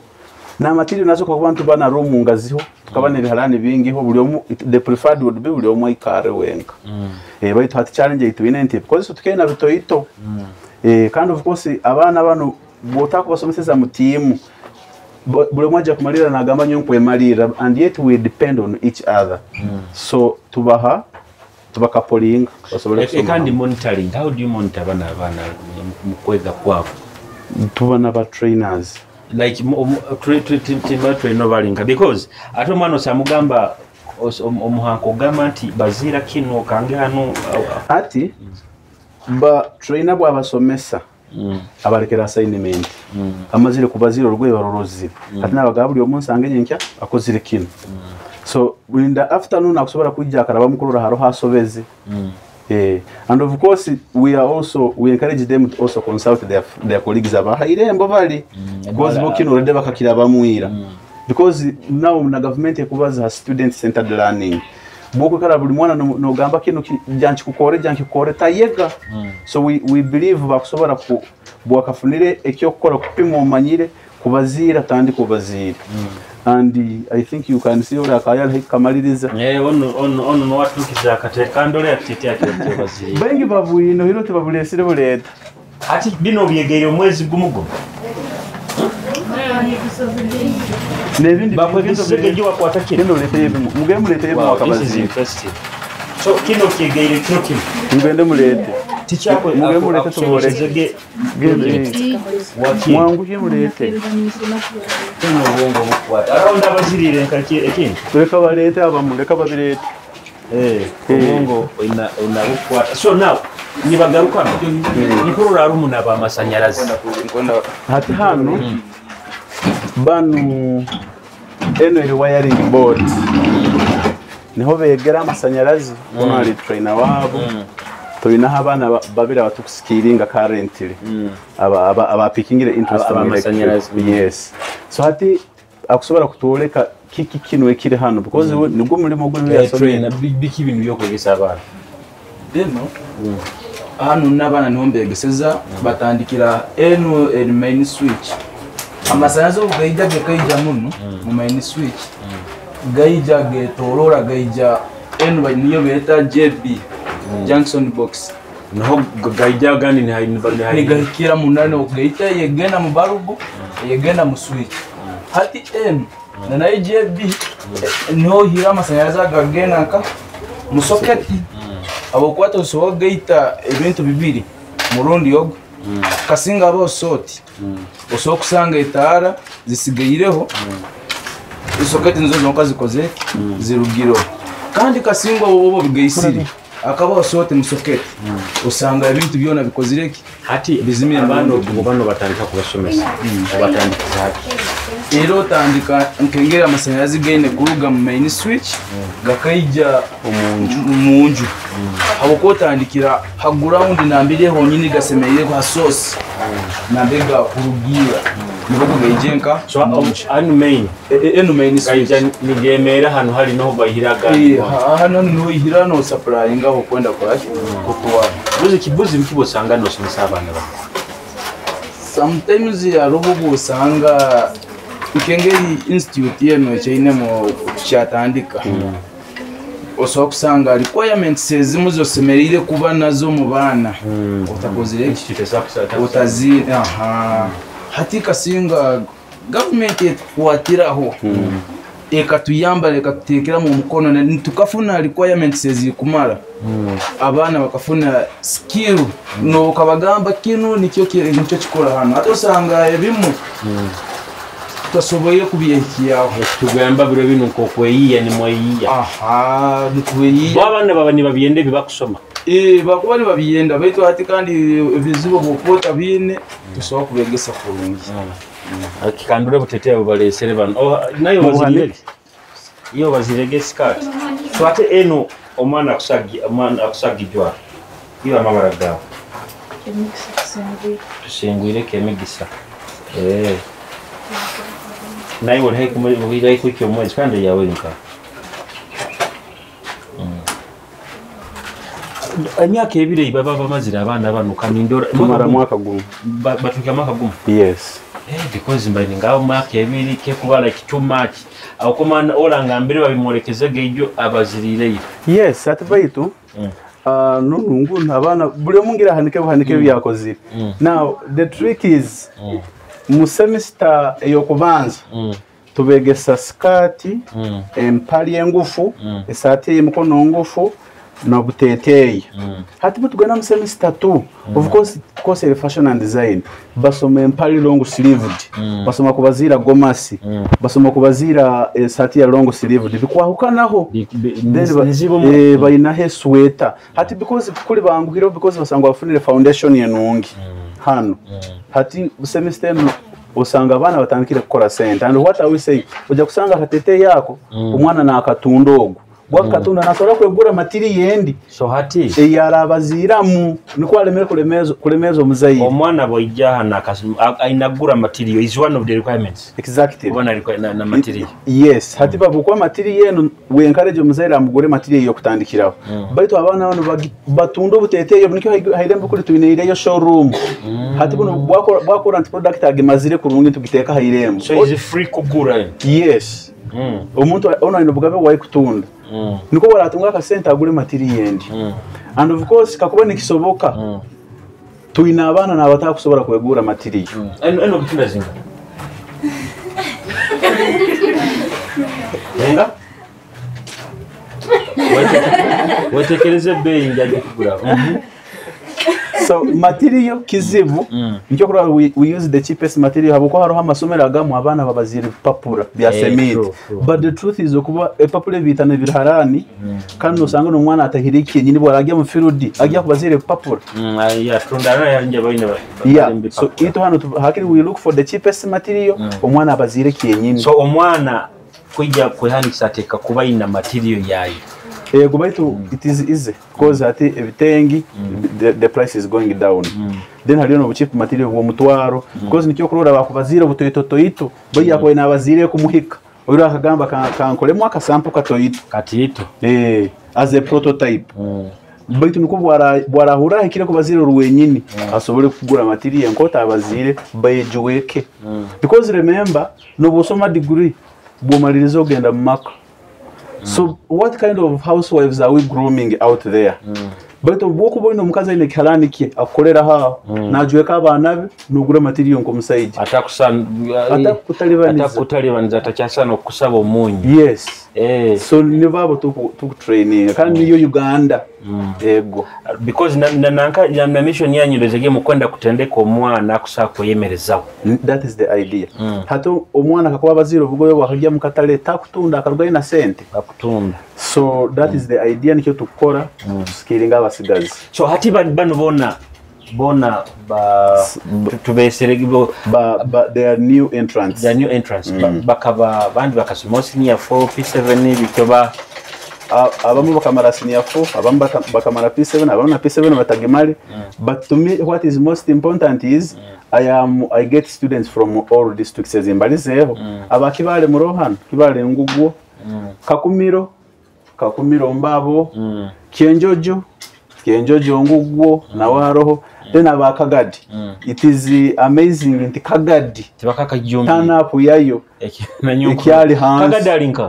n'amaterial nazo, kakuba ntuba na room ngaziho, tukaba n'ebiharani bingiho, buli omu the preferred would be buli omu aikare wenka. Baitu hati challenge eitwine nti because tukena bitoito, kandi of course abaana bano bw'otakubasomeseza mu tiimu, buli omu ajja kumalira nagamba nyo nkwemalira, and yet we depend on each other. So tubaha tubakapolinga basobole kusoma. Kandi monitoring, how do you monitor bano abaana mu kwega kwabo? Tuba n'aba trainers. Like timba tulina balinga, because ate omwana osamugamba omuhanko ogamba nti baziira kino kange hano. Ati ba trainer bwabasomesa abalekera assignment, amazire kubazira olugoye barorozire, ate nabagaba buli omu nsanga enyenkya akozire kino. So in the afternoon akusobola kwijja akaraba mukurora hariho asobeze. And of course we are also we encourage them to also consult their colleagues abahairembo bali, because bo kino already bakakira bamwira, because now na government ekubaza student centered learning. Bwokwikara buli mwana nogamba kino jankikukore jankikukore, tayega. So we believe bakusobola ku bwakafunire ekyokukora kupima omanyire kubaziira, tandika obaziire. And I think you can see ori akaya kamaliriza. Eh, ono nowatuukiza akate kandole atete ati baziira. Baingi babwino hiro tebabulesire buleeta. Ati bino byegeire omwezi gumu gumu? N'ebindi. Bakwegesege wakwata kino. Kino muleeteyo ebimu, mugende muleeteyo ebimu. Wow, this is Wakabaziira. interesting. So kino kyegeire kino kino. Mugende muleete. Tikyakwe. Mugende muleete tubole. Gende. Mwanguye muleete. Kino obwongo bukwata around abazirire nka ekindi. Leka baleete abamu, leka babireete. Obwongo oinabukwata. So now nibagaruka nikurora rumu n'abamasanyarazi. Hati hano banu eno eri wiring board, niho begera amasanyarazi. Bono ali trainer wabo. Tulinaho abaana babiri abatukusikiringa currently, abapikingire interest Aba mu electric. amasanyarazi. Yes, so hati akusobola kutwoleka kiki kino ekiri hano, because we nigwo mulimo gwe yasomye. Trainer, biki binu byokwegesa abaana? Eno hano n'abaana niho mbegeseza. Batandikira eno eri main switch. Amasanyarazi obu gaija gakaija muno mu main switch, gaija getorora, gaija eno niyo beeta JB, junction box. Niho gaija gandi nigahikira munane okugaita, yegenda mu barubu, yegenda mu switch. Hati eno nanayo JB, niho hira amasanyarazi agagenda nka mu soketi, abokwata osobola kugaita ebintu bibiri murundi ogwo. Kasinga aba osooti, osobola kusanga etaara zisigaireho, esoketi nizo zonka zikoze zirugireho. Kandi kasinga obo bigaisire akaba osooti mu soketi, osanga ebintu byona bikozire ki? Hati Bizimire. abaana Murundi. Obu bano batandika kubasomesa, obatandikiza hati? Era otandika nkengeri amasanyarazi gaine kuruga mu main switch gakaija munju, habwokuba otandikira ha ground nambere honyini gasemereire, ha source nambere gakurugira, niho kugaije nka So anu main eno main switch gaija nigemera hano hari niho bahiraga? Hano niho ihira no supplyinga aho kwenda kwaki kutwara. Buzi kibuzi biki bosanga nosomesa abaana bano? Sometimes hariho obusanga nkengeri institute yeno ekyainemu kyatandika, osobola kusanga requirements ezimu zosemereire kuba nazo mu baana otakozire Institute utazi. Aha, hati kasinga gavumenti etukwatiraho, ekatuyamba, ekatutekera mu mukono, tukafuna requirements ezikumara, abaana bakafuna skill, nokabagamba kinu nikyo nikyo kikora hano. Ate osanga ebimu tutasoboire kubyehikyaho. Tugamba biro bino nkokweyiya, nimweyiya? Aha, nitweyiya. Bo abaana baba nibabyenda ebi bakusoma? Bakuba nibabyenda, baitu hati kandi ebizibu bwokuba otabiine tusobola kubegesa kurungi. Kikandure buteteya bubalesere bano. Oh, nayo Mubuhanike. bazirege, iyo bazirege skirt. So ate eno omwana akusagi, omwana akusagijwa iyo amabara gawe? Emikisa tusingwire. Tusingwireko emigisa. Naye olihaikwikya omwezi kandi yawe nka emyaka ebiri baba bamazire abaana bano kanindora. Tumara mwaka gumu. Batuuka mwaka gumu? Yes. Because mbaine ngaho mwaka ebiri kekuba like too much akomana oranga mbere babimworekezege ibyo abazirireyo. Yes, ati baitu nungu abaana buli omu ngira ahanike buhanike ebyakozire. Now the trick is mu semester ey'okubanza tubegesa sikati, empali engufu, esaati ey'emikono ngufu n'obuteeteeyi. Hati bwe tugenda mu semester 2, of course course eri fashion and design, basoma empali long sleeved, basoma kubaziira gomasi, basoma kubaziira esaati ya long sleeved, bikwahukanaho. Then Nzibo. Balinaho esweta. Hati because kuli banguhireho, because basanga bafunire foundation enungi hano. Hati semester eno osanga abaana batandikire kukora sente. And what are we saying, ojja kusanga akateteeyi ako omwana nakatunda, ogwo gwakatunda nasobora kwegura matiri yendi So hati eyarabaziiramu, nikwo alemere kulemeeza omuzaire. Omwana bwaija hano ainagura material is one of the requirements? Exactly. Oba na material? Yes, hati babukuwa material eno, we encourage omuzaire amugure material ey'okutandikiraho, baitu abaana bano batunda obuteeteeyi obu, nikyo hairembo kuli twineireyo showroom. Hati buno bwakora nti product agimazire kurungi, tugiteeka hairembo. So is free kugura? Yes. Omuntu ono aine obugabe bwai kutunda, niko waratunga akasente agure material endi. And of course kakuba nikisoboka, twine abaana nabatakusobola kwegura material. Eno kutunda zinga enga wetekereze ebbeeyi njaje kugura. So material kizibu nikyo kurora we use the cheapest material, habwokuba hariho amasomero agamu abaana babazire ebipapura bya cement. True, true. But the truth is okuba ebipapura ebiitano ebiri harani, kandi nosanga n'omwana atahire ekenyini bwaragya mu field ajya kubazira ebipapura. Yeah, so itu hano hakiri we look for the cheapest material, omwana abazire kyenyini. So omwana kwijja kwehandikisa ateeka kuba ina material yayo. Yego, baitu it is easy because ati ebitengi the price is going down. Then hariyo n'obucheap material bw'omutwaro, because nikyo kurora bakubazire obutoitotoito baiya kuba nabazire kumuhika oiro akagamba kankolemu akasample katoito katiito as a prototype. Baitu niko bwarahura ahikire kubazire orwenyini asobole kugura material enkota abazire bayejuweke. Because remember, nobusoma degree bwomaliriza ogenda mu maka. So what kind of housewives are we grooming out there? Baitu bwokuba oyine omukazi aine ekiharani kye akukoreraho aho, najweka abaana be, nogura material nk'omusaija. Atakutalibaniza. Atakutalibaniza, atakyasana okusaba omunyu. Yes. So nibo abo tukutraininga kandi niyo Uganda. Ego. Because na mission yanyu ndozege mukwenda kutendeka omwana akusaa kweyemerezaho. That is the idea. Hati omwana akakuba abazire obugoye bwakajya mu katale takutunda akarugayo na sente. Akutunda. So that is the idea, nikyo tukukora tusikiringa abasigazi. So hati bano bona ba tubesere ba they are new entrants. They are new entrants. Bakaba bandi bakasoma senior 4 P7 bityo ba abamu bakamara senior 4, abamu bakamara P7, abamu na P7 batagemale. But to me what is most important is I get students from all districts ezimbalizeho. Abakibale murohano, kibale ngugwo, Kakumiro mbabo, Kyenjojo ngugwo nawe haroho. Then abakagadi. It is amazing nti Kagadi turn up yayo ekyali hansi. Kagadi alinka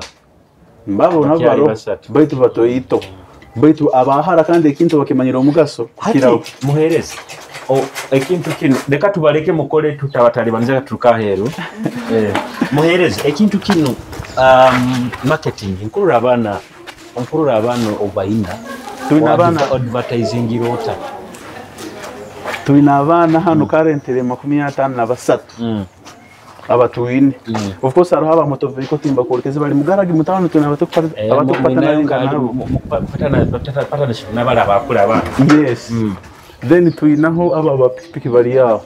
mbabo nabaro baitu batoito baitu abahara kandi ekintu bakimanyira omugaso kukiraho. Muhereze ekintu kino leka tubaleke mukole tutabatalibaniza tukaheru. Muhereze ekintu kino marketing nkurura abaana obayina tulina abaana advertising rota tulina abaana hano currently 53 abatuine. Of course hariho abamotoveiko timbakurekeze bali mugaragi mutano tulina abatukupatana nabala abakula abaana. Yes. Then tulinaho aba abapikipiki bali aho.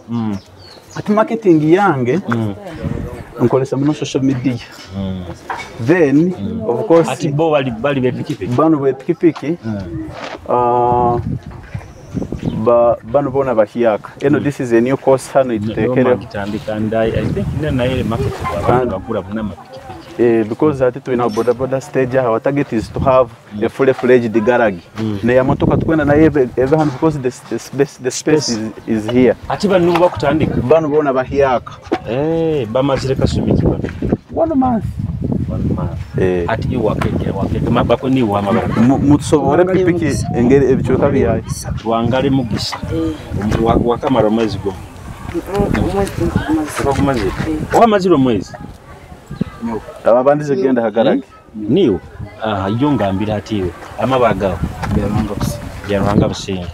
Ati marketing yange nkolesa muno social media. Then of course ati bo bali bepikipiki bano bepikipiki bano bona bahiaka. Eno this is a new course hano itutekere kitandika and I think naye market abantu bakura muna mapikipiki. Because ati tulina boda boda stage, our target is to have a fully fledged garage. Ne ya motoka tukwenda naye eve hano because the space is here. Ati bano bakutandika bano bona bahiaka. Bamazire kasumi kiba 1 month. 1 month. Ati wakeke mabako ni wa mabara mutusobore pikipiki engeri ebicuka byayo wangale mugisa wakamara omwezi go omwezi omwezi ababandize genda hagarage niyo yo ngambira ati amabagaho byaruhanga businga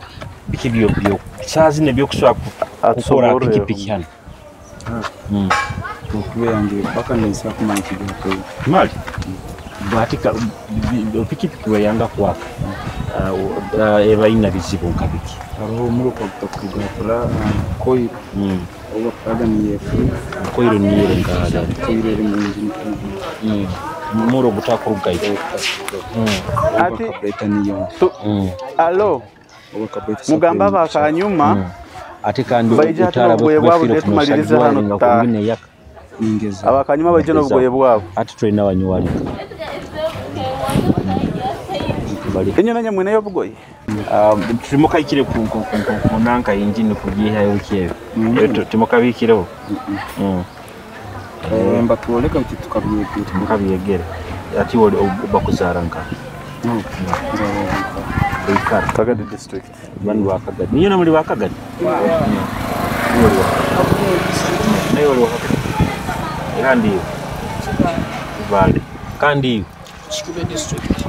biki byo sazi ne byo kuswa kukora pikipiki hano. Okuba yange paka nisa kumanya kigoto mali batika pikipiki weyanga kwaka eba ina bizibu nkabiki hariho omuruka gutakurugatura koiro oba kaga niyefu koiro niyere nkada koiro eri mu engine muro gutakurugayo ati alo mugamba abakanyuma ate kandi utara bwe tumaliriza hano abakanyuma baije n'obugoye bwabo ati tulina abanyuwalika enyo nanya mwene y'obugoye timukayikire ku nanka engine kugihayo kyebe timukabikireho mbatwoleka kuti tukabyegera mukabyegera ati bakuzara nka Kagadi district banu bakagadi niyo namuli bakagadi naye oli wakagadi kandi bale kandi Kikube district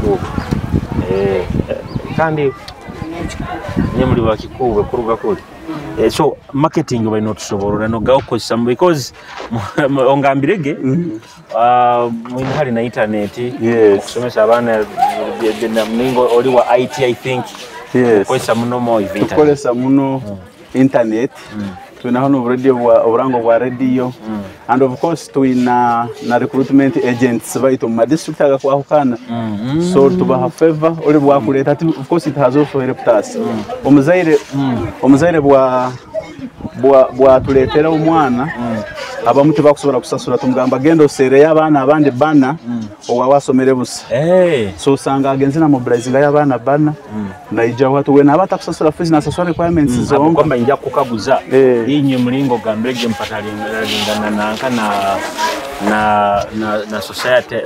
kandi Nye muri bakikuwe kuruga kuri. So marketing balina otusoborora nogawukozesa because ongambirege mwine hari na internet okusomesa abaana ningo oli wa IT, I think. Yes. Okozesa muno mo internet. Tukozesa muno internet. Twina hano radio bwa oburango bwa radio. And of course twina na recruitment agents baitu mu district agakwahukana. So tubaha favor oli bwakuleta ati of course it has also helped us. Omuzaire bwa bwatuletera omwana abamu tebakusobola kusasula, tumugamba genda oseereyo abaana abandi bana owa wasomere busa. So osanga agenze na mobilizinga y'abaana bana naija watu we naba atakusasula fees nasasula requirements zonka. Kwamba nja kukaguza inywe mulingo gambirege mpatalingana nanka na society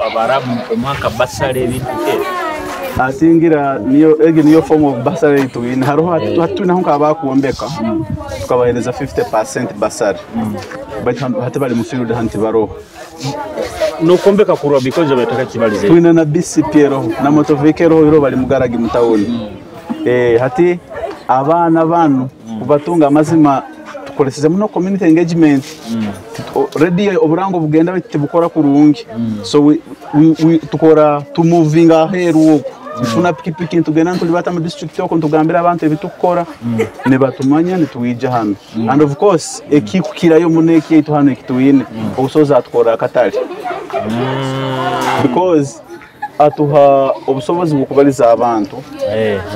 Abarabu omwaka basale ebintu ke atingira niyo egi niyo form of bursary tuwina haroho hatunaho nkabakuombeka tukabahereza 50% bursary but hati bali mu field hanti baroho nokombeka kurwa because bataka kibalize tuwina na BCP roho na motovike roho iro bali mugaragi mu town hati abana banu kubatunga amazima tukoleseze muno community engagement. Radio oburango bugenda bitibukora kurungi. So we tukora to moving aheru oku tufuna pikipiki tugenda ntulibata mu district oko ntugambira abantu ebitukora ne batumanya nituwija hano. And of course ekikukirayo muneki yaitu hano ekituwine obusoza atukora akatale because atuha obusobozi bw'okubaliza abantu.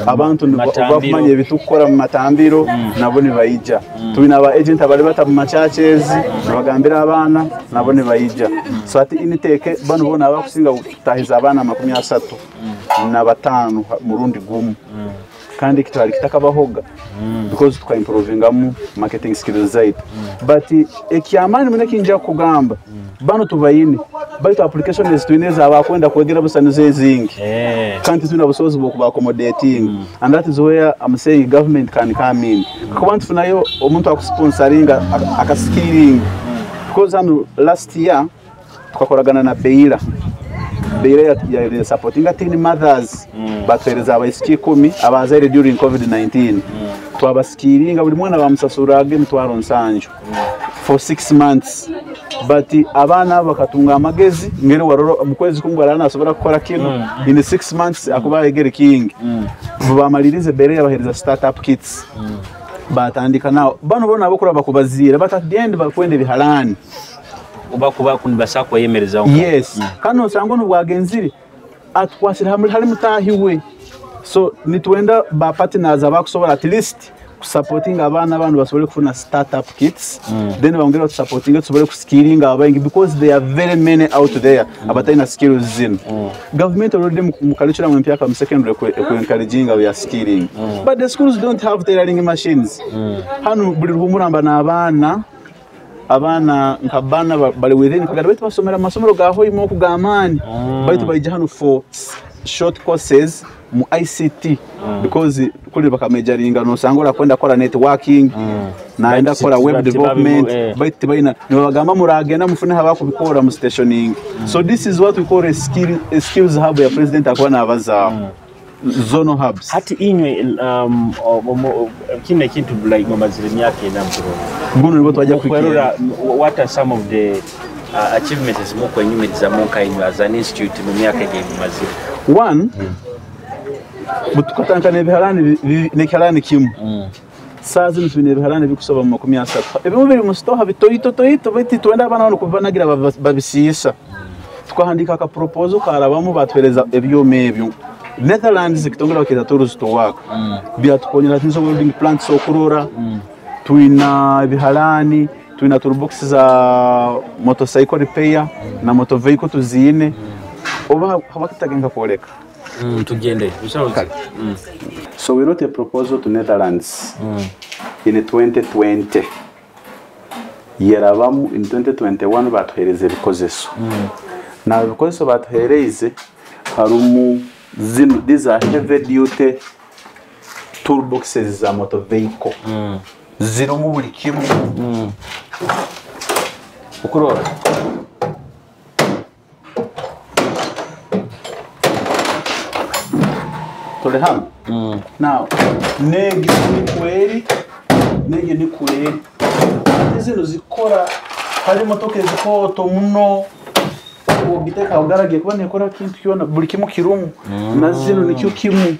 Abantu bakumanya ebitukora mu matambiro nabo nibayija. Tulina aba agent abali bata mu churches nabagambira abaana nabo nibayija. So ati initeke bano bona abakusinga kutahiza abaana 35 murundi gumu. Kandi kitwali kitakabahoga because tuka improvingamu marketing skills zaitu. But ekyamani muneki nja kugamba bano tubayine baitu application ezituineza abakwenda kwegera busanizo ezingi kandi tulina obusobozi bw'okuba accommodating. And that is where I'm saying government can come in. Kuba ntufunayo omuntu akusponsoringa akaskilling because hano last year tukakoragana na Beira. Beira ya supporting teen mothers batuhereza abaisiki 10 abazaire during COVID-19. Twabaskiringa buli mwana bamusasuraga emitwaro 7 for 6 months. But abaana bakatunga amagezi ngere waroro mu kwezi kumwe arana asobora kukora kino in 6 months akuba egere king. Bamalirize Beira yabahereza startup kits. Batandika nao bano bona abokura bakubazira but at the end bakwende bihalani obakuba kunibasa kweyemereza. Yes. Kano osanga ono bwagenzire atwasira hamwe hari mutahiwe. So nitwenda ba partners abakusobola at least supporting abaana abantu basobole kufuna startup kits. Then bongera supporting tusobole kuskilling abaingi because there are very many out there abatalina skills zino. Government already mu curriculum empyaka mu secondary ku encouraging ya skilling. But the schools don't have tailoring machines. Hano buli ruhumuramba n'abaana abaana nkabana bali within kagara baitu basomera amasomero ga hoimo okugamani baitu baija hano for short courses mu ICT because kuli bakamajoringa nosanga urakwenda kora networking naenda kora web development baitu tibaina nibagamba muragenda mufune habakubikora mu stationing. So this is what we call a skills hub ya president akuba nabaza zonal hubs. Hati inywe kine kintu like mamazire myaka ena mturo nguno nibo twajya kwikira. What are some of the achievements mukwenyumiriza munka inywe as an institute mu myaka egiye mumazire? One, butukatanga nebiharani nekiharani kimu. Saa zino tubine ebiharani bikusoba mu 30. Ebimu biri mu stoha bitoyito toyito bati twenda abana bano kubanagira babisiisa. Tukahandika aka proposal karabamu batwereza ebyoma ebyo. Netherlands kitongera bakita tools to work. Byatukonyera tinzo welding plants okurora. Tuina ebiharani, tuina toolbox za motorcycle repair na motor vehicle tuziine. Oba habakitagenga kuoleka. Tugende. So we wrote a proposal to Netherlands in 2020. Yerabamu in 2021 batuhereza ebikozeso. Na ebikozeso batuhereze harumu zino, these are heavy duty toolboxes za motor vehicle. Zirumu buli kimu. Ukurora. Tuli hano. Now negi nikweri, negi nikweri. Ate zino zikora hari emotoka ezikooto muno, ogiteka ugaragiye kuba nekora kintu kyona, buli kimu kirumu. Na zino nikyo kimu.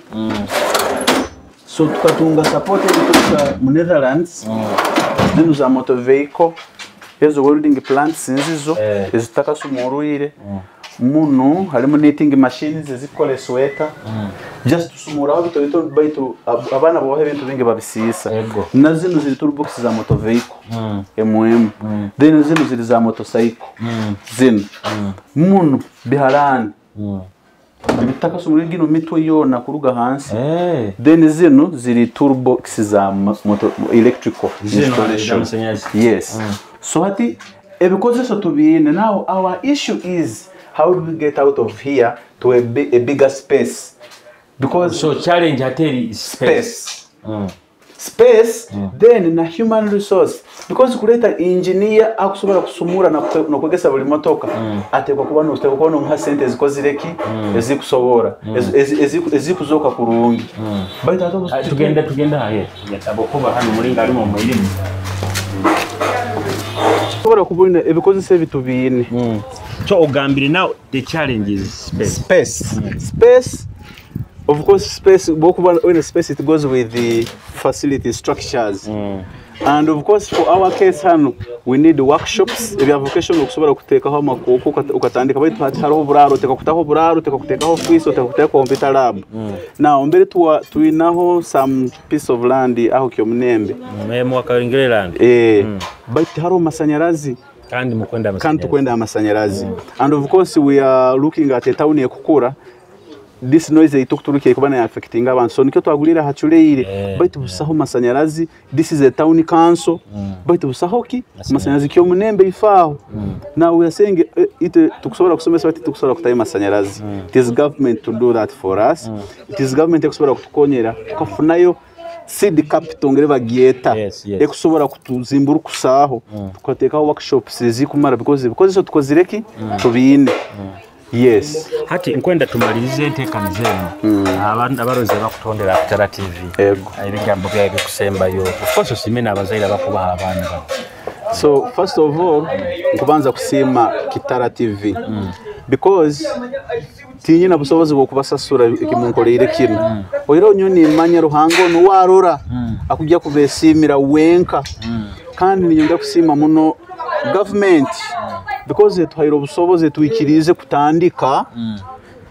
So tukatunga support erikuruga mu Netherlands. Zino za motor vehicle, ezo welding plants nzizo ezitakasumurwire muno, harimu knitting machines ezikora sweater. Just tusumuraho bito bito, baitu abaana boha ebintu bingi babisiisa. Na zino ziri toolbox za motor vehicle MM. Then zino ziri za motorcycle. Zino muno biharani ibitakasumura gino mitwe yona kuruga hansi. Then zino ziri toolbox za motor electrical installation. Yes. So hati ebikozeso tubiine. Now our issue is how do we get out of here to a bigger space? Because so challenge hateri is space. Space. Then na human resource, because kuleta engineer akusobola kusumura na kwegesa buli motoka, atekwa kuba no kuba no sente ezikozireki ezikusobora ezikuzoka kurungi. Baitu ato tugenda haye abokuba hano mulinga arimo mu elimu sobora kubona ebikozesa ebitu biine. So ogambire now the challenge is space. Space. Of course, space, when the space, it goes with the facility structures. And of course, for our case, we need workshops. If you have vocation, okusobola kuteekaho amakuuku ukatandika, baitu hariho oburaro, oteka kutaho oburaro, oteka kuteekaho office, oteka kuteekaho computer lab. Now, mbere tuinaho some piece of land aho Kyomunembe. Mwaka land. Baitu hariho masanyarazi. Kandi mukwenda masanyarazi. Kandi tukwenda masanyarazi. And of course, we are looking at a town ekukura. This noise itukuturukiye kuba na affecting abantu, so nikyo twagulira haculeire. Baitu busaho masanyarazi. This is a town council. Baitu busaho ki masanyarazi Kyomunembe ifaho. Now we are saying ite tukusobola kusomesa bati tukusobola kutayo masanyarazi. It is government to do that for us. It is government ekusobola kutukonyera tukafunayo seed capital ngere bagyeta ekusobola kutuzimbura kusaho tukateekaho workshops ezikumara, because so tukozireki tubiine. Yes. Hati nkwenda tumalirize enteekaniza eno. Abantu abarozi bakutondera Kitara TV. Ebigambo byawe bikusembayo. Of course osime n'abazaire abakubaha abaana babo. So first of all, nkubanza kusiima Kitara TV. Because tinyina busobozi bw'okubasasura ekimunkoleire kino. Oira onyo nimanya Ruhanga ono warora akujja kubeesiimira wenka. Kandi ninyongera kusiima muno government, because etuhaire obusobozi etwikirize kutandika,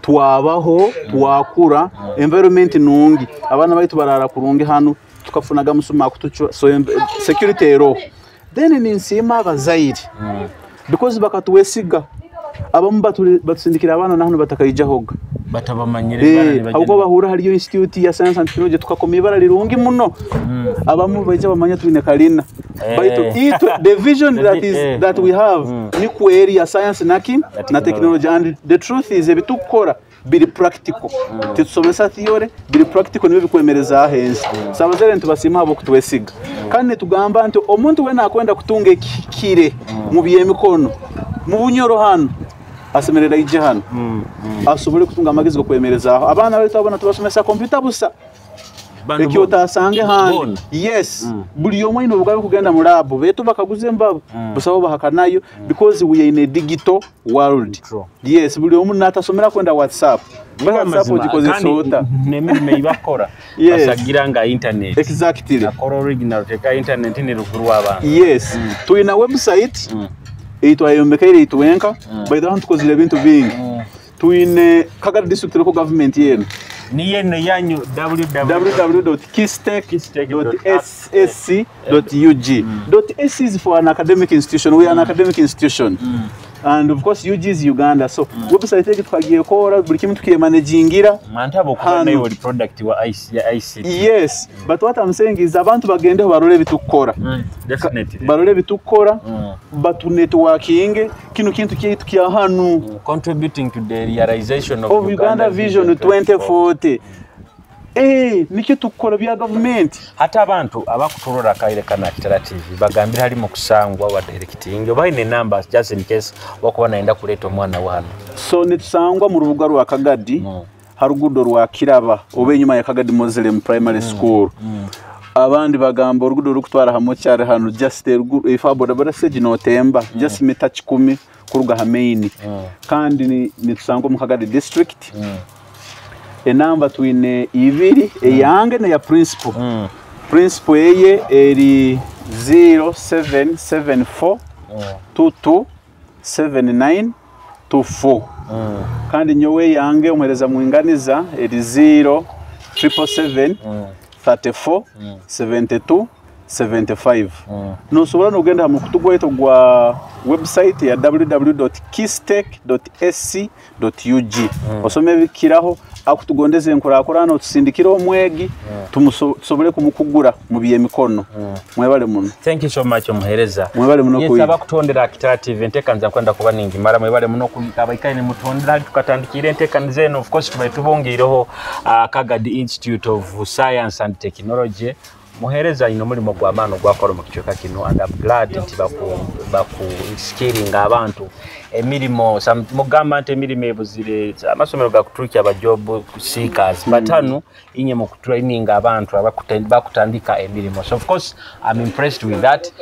twabaho, twakura, environment nungi, abaana baitu barara kurungi hano, tukafunaga musuma kutucura, so security ero. Then ninsiima abazaire because bakatuwesiga, abamu batusindikira abaana nahano batakaijahoga batabamanyire ahubwo bahura hariyo institute ya science and technology, tukakoma ibara rirungi muno. Abamu baija bamanya twine kalina. Baitu itwe the vision that is that we have ni kweri ya science naki na technology, and the truth is ebitukora biri practical. Titusomesa theory, biri practical niwe bikwemereza ahensi. So abazere ntubasiima abo kutwesiga. Kandi tugamba nti omuntu wena akwenda kutunga ekikire mu byemikono mu Bunyoro hano asemerera ije hano asobole kutunga amagezi gokwemerezaho abaana baitu abona tubasomesa computer busa ekyo otasange handi. Yes, buli omwe ino bugabe kugenda mu lab betu bakaguze embabo busabo bahakanayo, because we are in a digital world. Yes, buli omu natasomera kwenda WhatsApp. WhatsApp ogikozesa ota n'emirimo eibakora basagira nga internet. Exactly. Akora original teka internet ni ruguru w'abantu. Yes, tuina website itwayombekaire itwenka. By the way, tukozire ebintu bingi. Tuine Kagadi district local government yenu ni yenu yanyu www.kistech.ssc.ug. .sc is for an academic institution. We are an academic institution. And of course UG is Uganda. So website yetu twagiye kora buli kimu tukiyemanagingira. Manta abo kuba nayo oli product wa ICT. Yes, but what I'm saying is abantu bagendeho barole bitukora. Definitely. Barole bitukora, batu networking kino kintu kyaitu kya hanu. Contributing to the realization of Uganda Vision 2040. Nikyo tukora bya government. Hata abantu abakuturora kaire kana Kitara TV bagambira harimo kusangwa wa directing oba ine numbers just in case wakuba naenda kuleta omwana wano. So nitusangwa mu rubuga rwa Kagadi. Ha rugudo rwa Kiraba oba enyuma ya Kagadi Muslim Primary School. Abandi bagamba orugudo rukutwara ha mochari hanu, just ifa bodaboda stage notemba just mita 10 kuruga ha main. Kandi nitusanga omu Kagadi district. Enamba twine ibiri, eyange neya principal. Principal eye eri 0774 22 79 24. Kandi nyowe yange omuhereza mwinganiza eri 0 777 34 72 75. Nosobora nogenda ha mukutu gwaitu gwa website ya www.kistech.ac.ug, osome ebikiraho akutugondeza enkurakurana, otusindikire omwegi tusobole kumukugura mu byemikono. Mwebale muno. Thank you so much, omuhereza. Mwebale muno. Yes, Kuyiga. Abakutondera Kitara TV, enteekaniza kwenda kuba ningimara. Mwebale muno abaikaire nimutondera hali tukatandikira enteekaniza eno. Of course tubaire tubongiireho Kagadi Institute of Science and Technology. Muhereza ino omulimu gw'amaani ogwakora omu kicweka kino, and I'm glad nti baku skilling abantu emirimu. Mugamba nti emirimu ebuzire, amasomero gakuturukya aba job seekers, but hanu inye mukutraininga abantu bakutandika emirimu. So of course I'm impressed with that.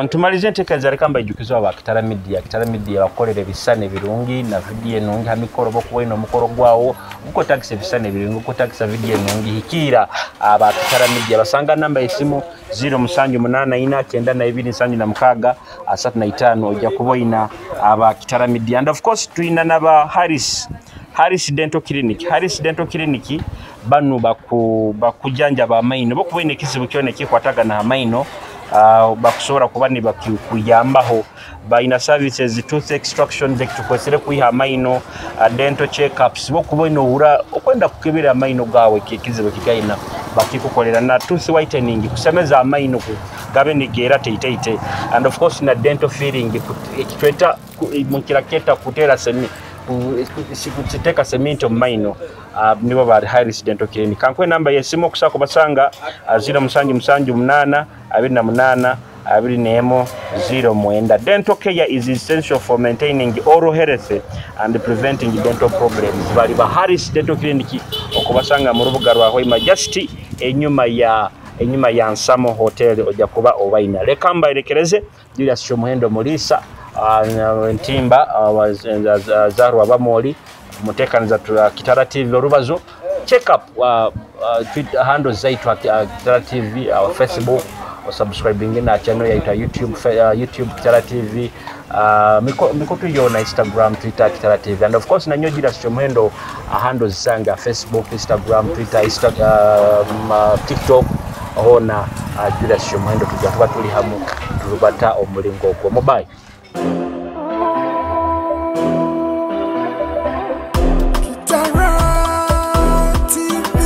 Ntumalize enteekaniza, reka mbaijukize aba Kitara Media. Kitara Media bakukolera ebisane ebirungi na video enungi ha mikoro. Bokuba omukoro gwawo gukotagisa ebisane ebirungi, gukotagisa video enungi, hikiira aba Kitara Media. Basanga namba esimu 0784 92 76 35, ojja kuboina aba Kitara Media. And of course tulina naba Harris Dental Clinic. Harris Dental Clinic banu bakujanjaba amaino. Bokuba ekizibu kyona ekikwatagana amaino, bakusobola kuba nibakuyambaho. Balina services, tooth extraction zekitukozere kwiha amaino, dental checkups. Bokuba owura okwenda kukebera amaino gawe ekizibu kigaina, bakikukolera, na tooth whitening, kusemeza amaino gabe nigeera teiteite, and of course na dental filling, ekitweta mukira keta kutera semi kuteka seminto mu maino. Nibo ba Harris Dental Clinic. Kankwe namba yesimu okusobola kubasanga, 0778 28 21 09. Dental care is essential for maintaining oral health and preventing dental problems. Bali ba Harris Dental Clinic, okubasanga mu rubuga rwa Hoima, just enyuma ya Nsamo Hotel, ojja kuba obaina. Leka mbarekereze Julius Kyomuhendo Mulisa, Ntimba, Zarwa Bamoli mutekaniza Kitara TV orubazo. Check up Twitter handles zaitu, Kitara TV, our Facebook, subscribing na channel yaitwa YouTube, YouTube Kitara TV, mikutu yona, Instagram, Twitter, Kitara TV. And of course nanyo Julius Kyomuhendo, handles zange, Facebook, Instagram, Twitter, TikTok hona, Julius Kyomuhendo. Tujja kuba tuli hamu tulubata omulingo ogwo. Mubayi. Kitara TV,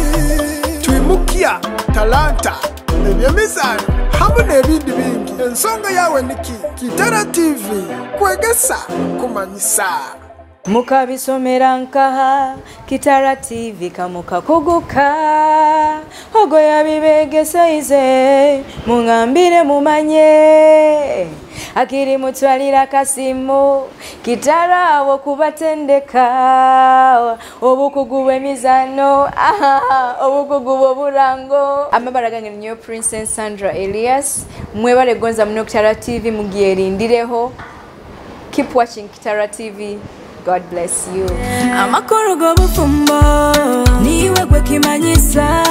twimukya talanta, ebyemizaano hamu n'ebindi bingi. Ensonga yawe niki? Kitara TV, kwegesa kumanyisa. Mukabisomera nkaha? Kitara TV kamukakuguka ogo yabibegeseize, mungambire mumanye akiri mutwalira kasimu Kitara awo kubatendeka obukugu bw'emizano, obukugu bw'oburango. Amabara gange niyo Princess Sandra Elias. Mwebale gonza muno Kitara TV, mugyerindireho. Keep watching Kitara TV. God bless you. Amakuru g'obufumbo niwe gwe kimanyisa.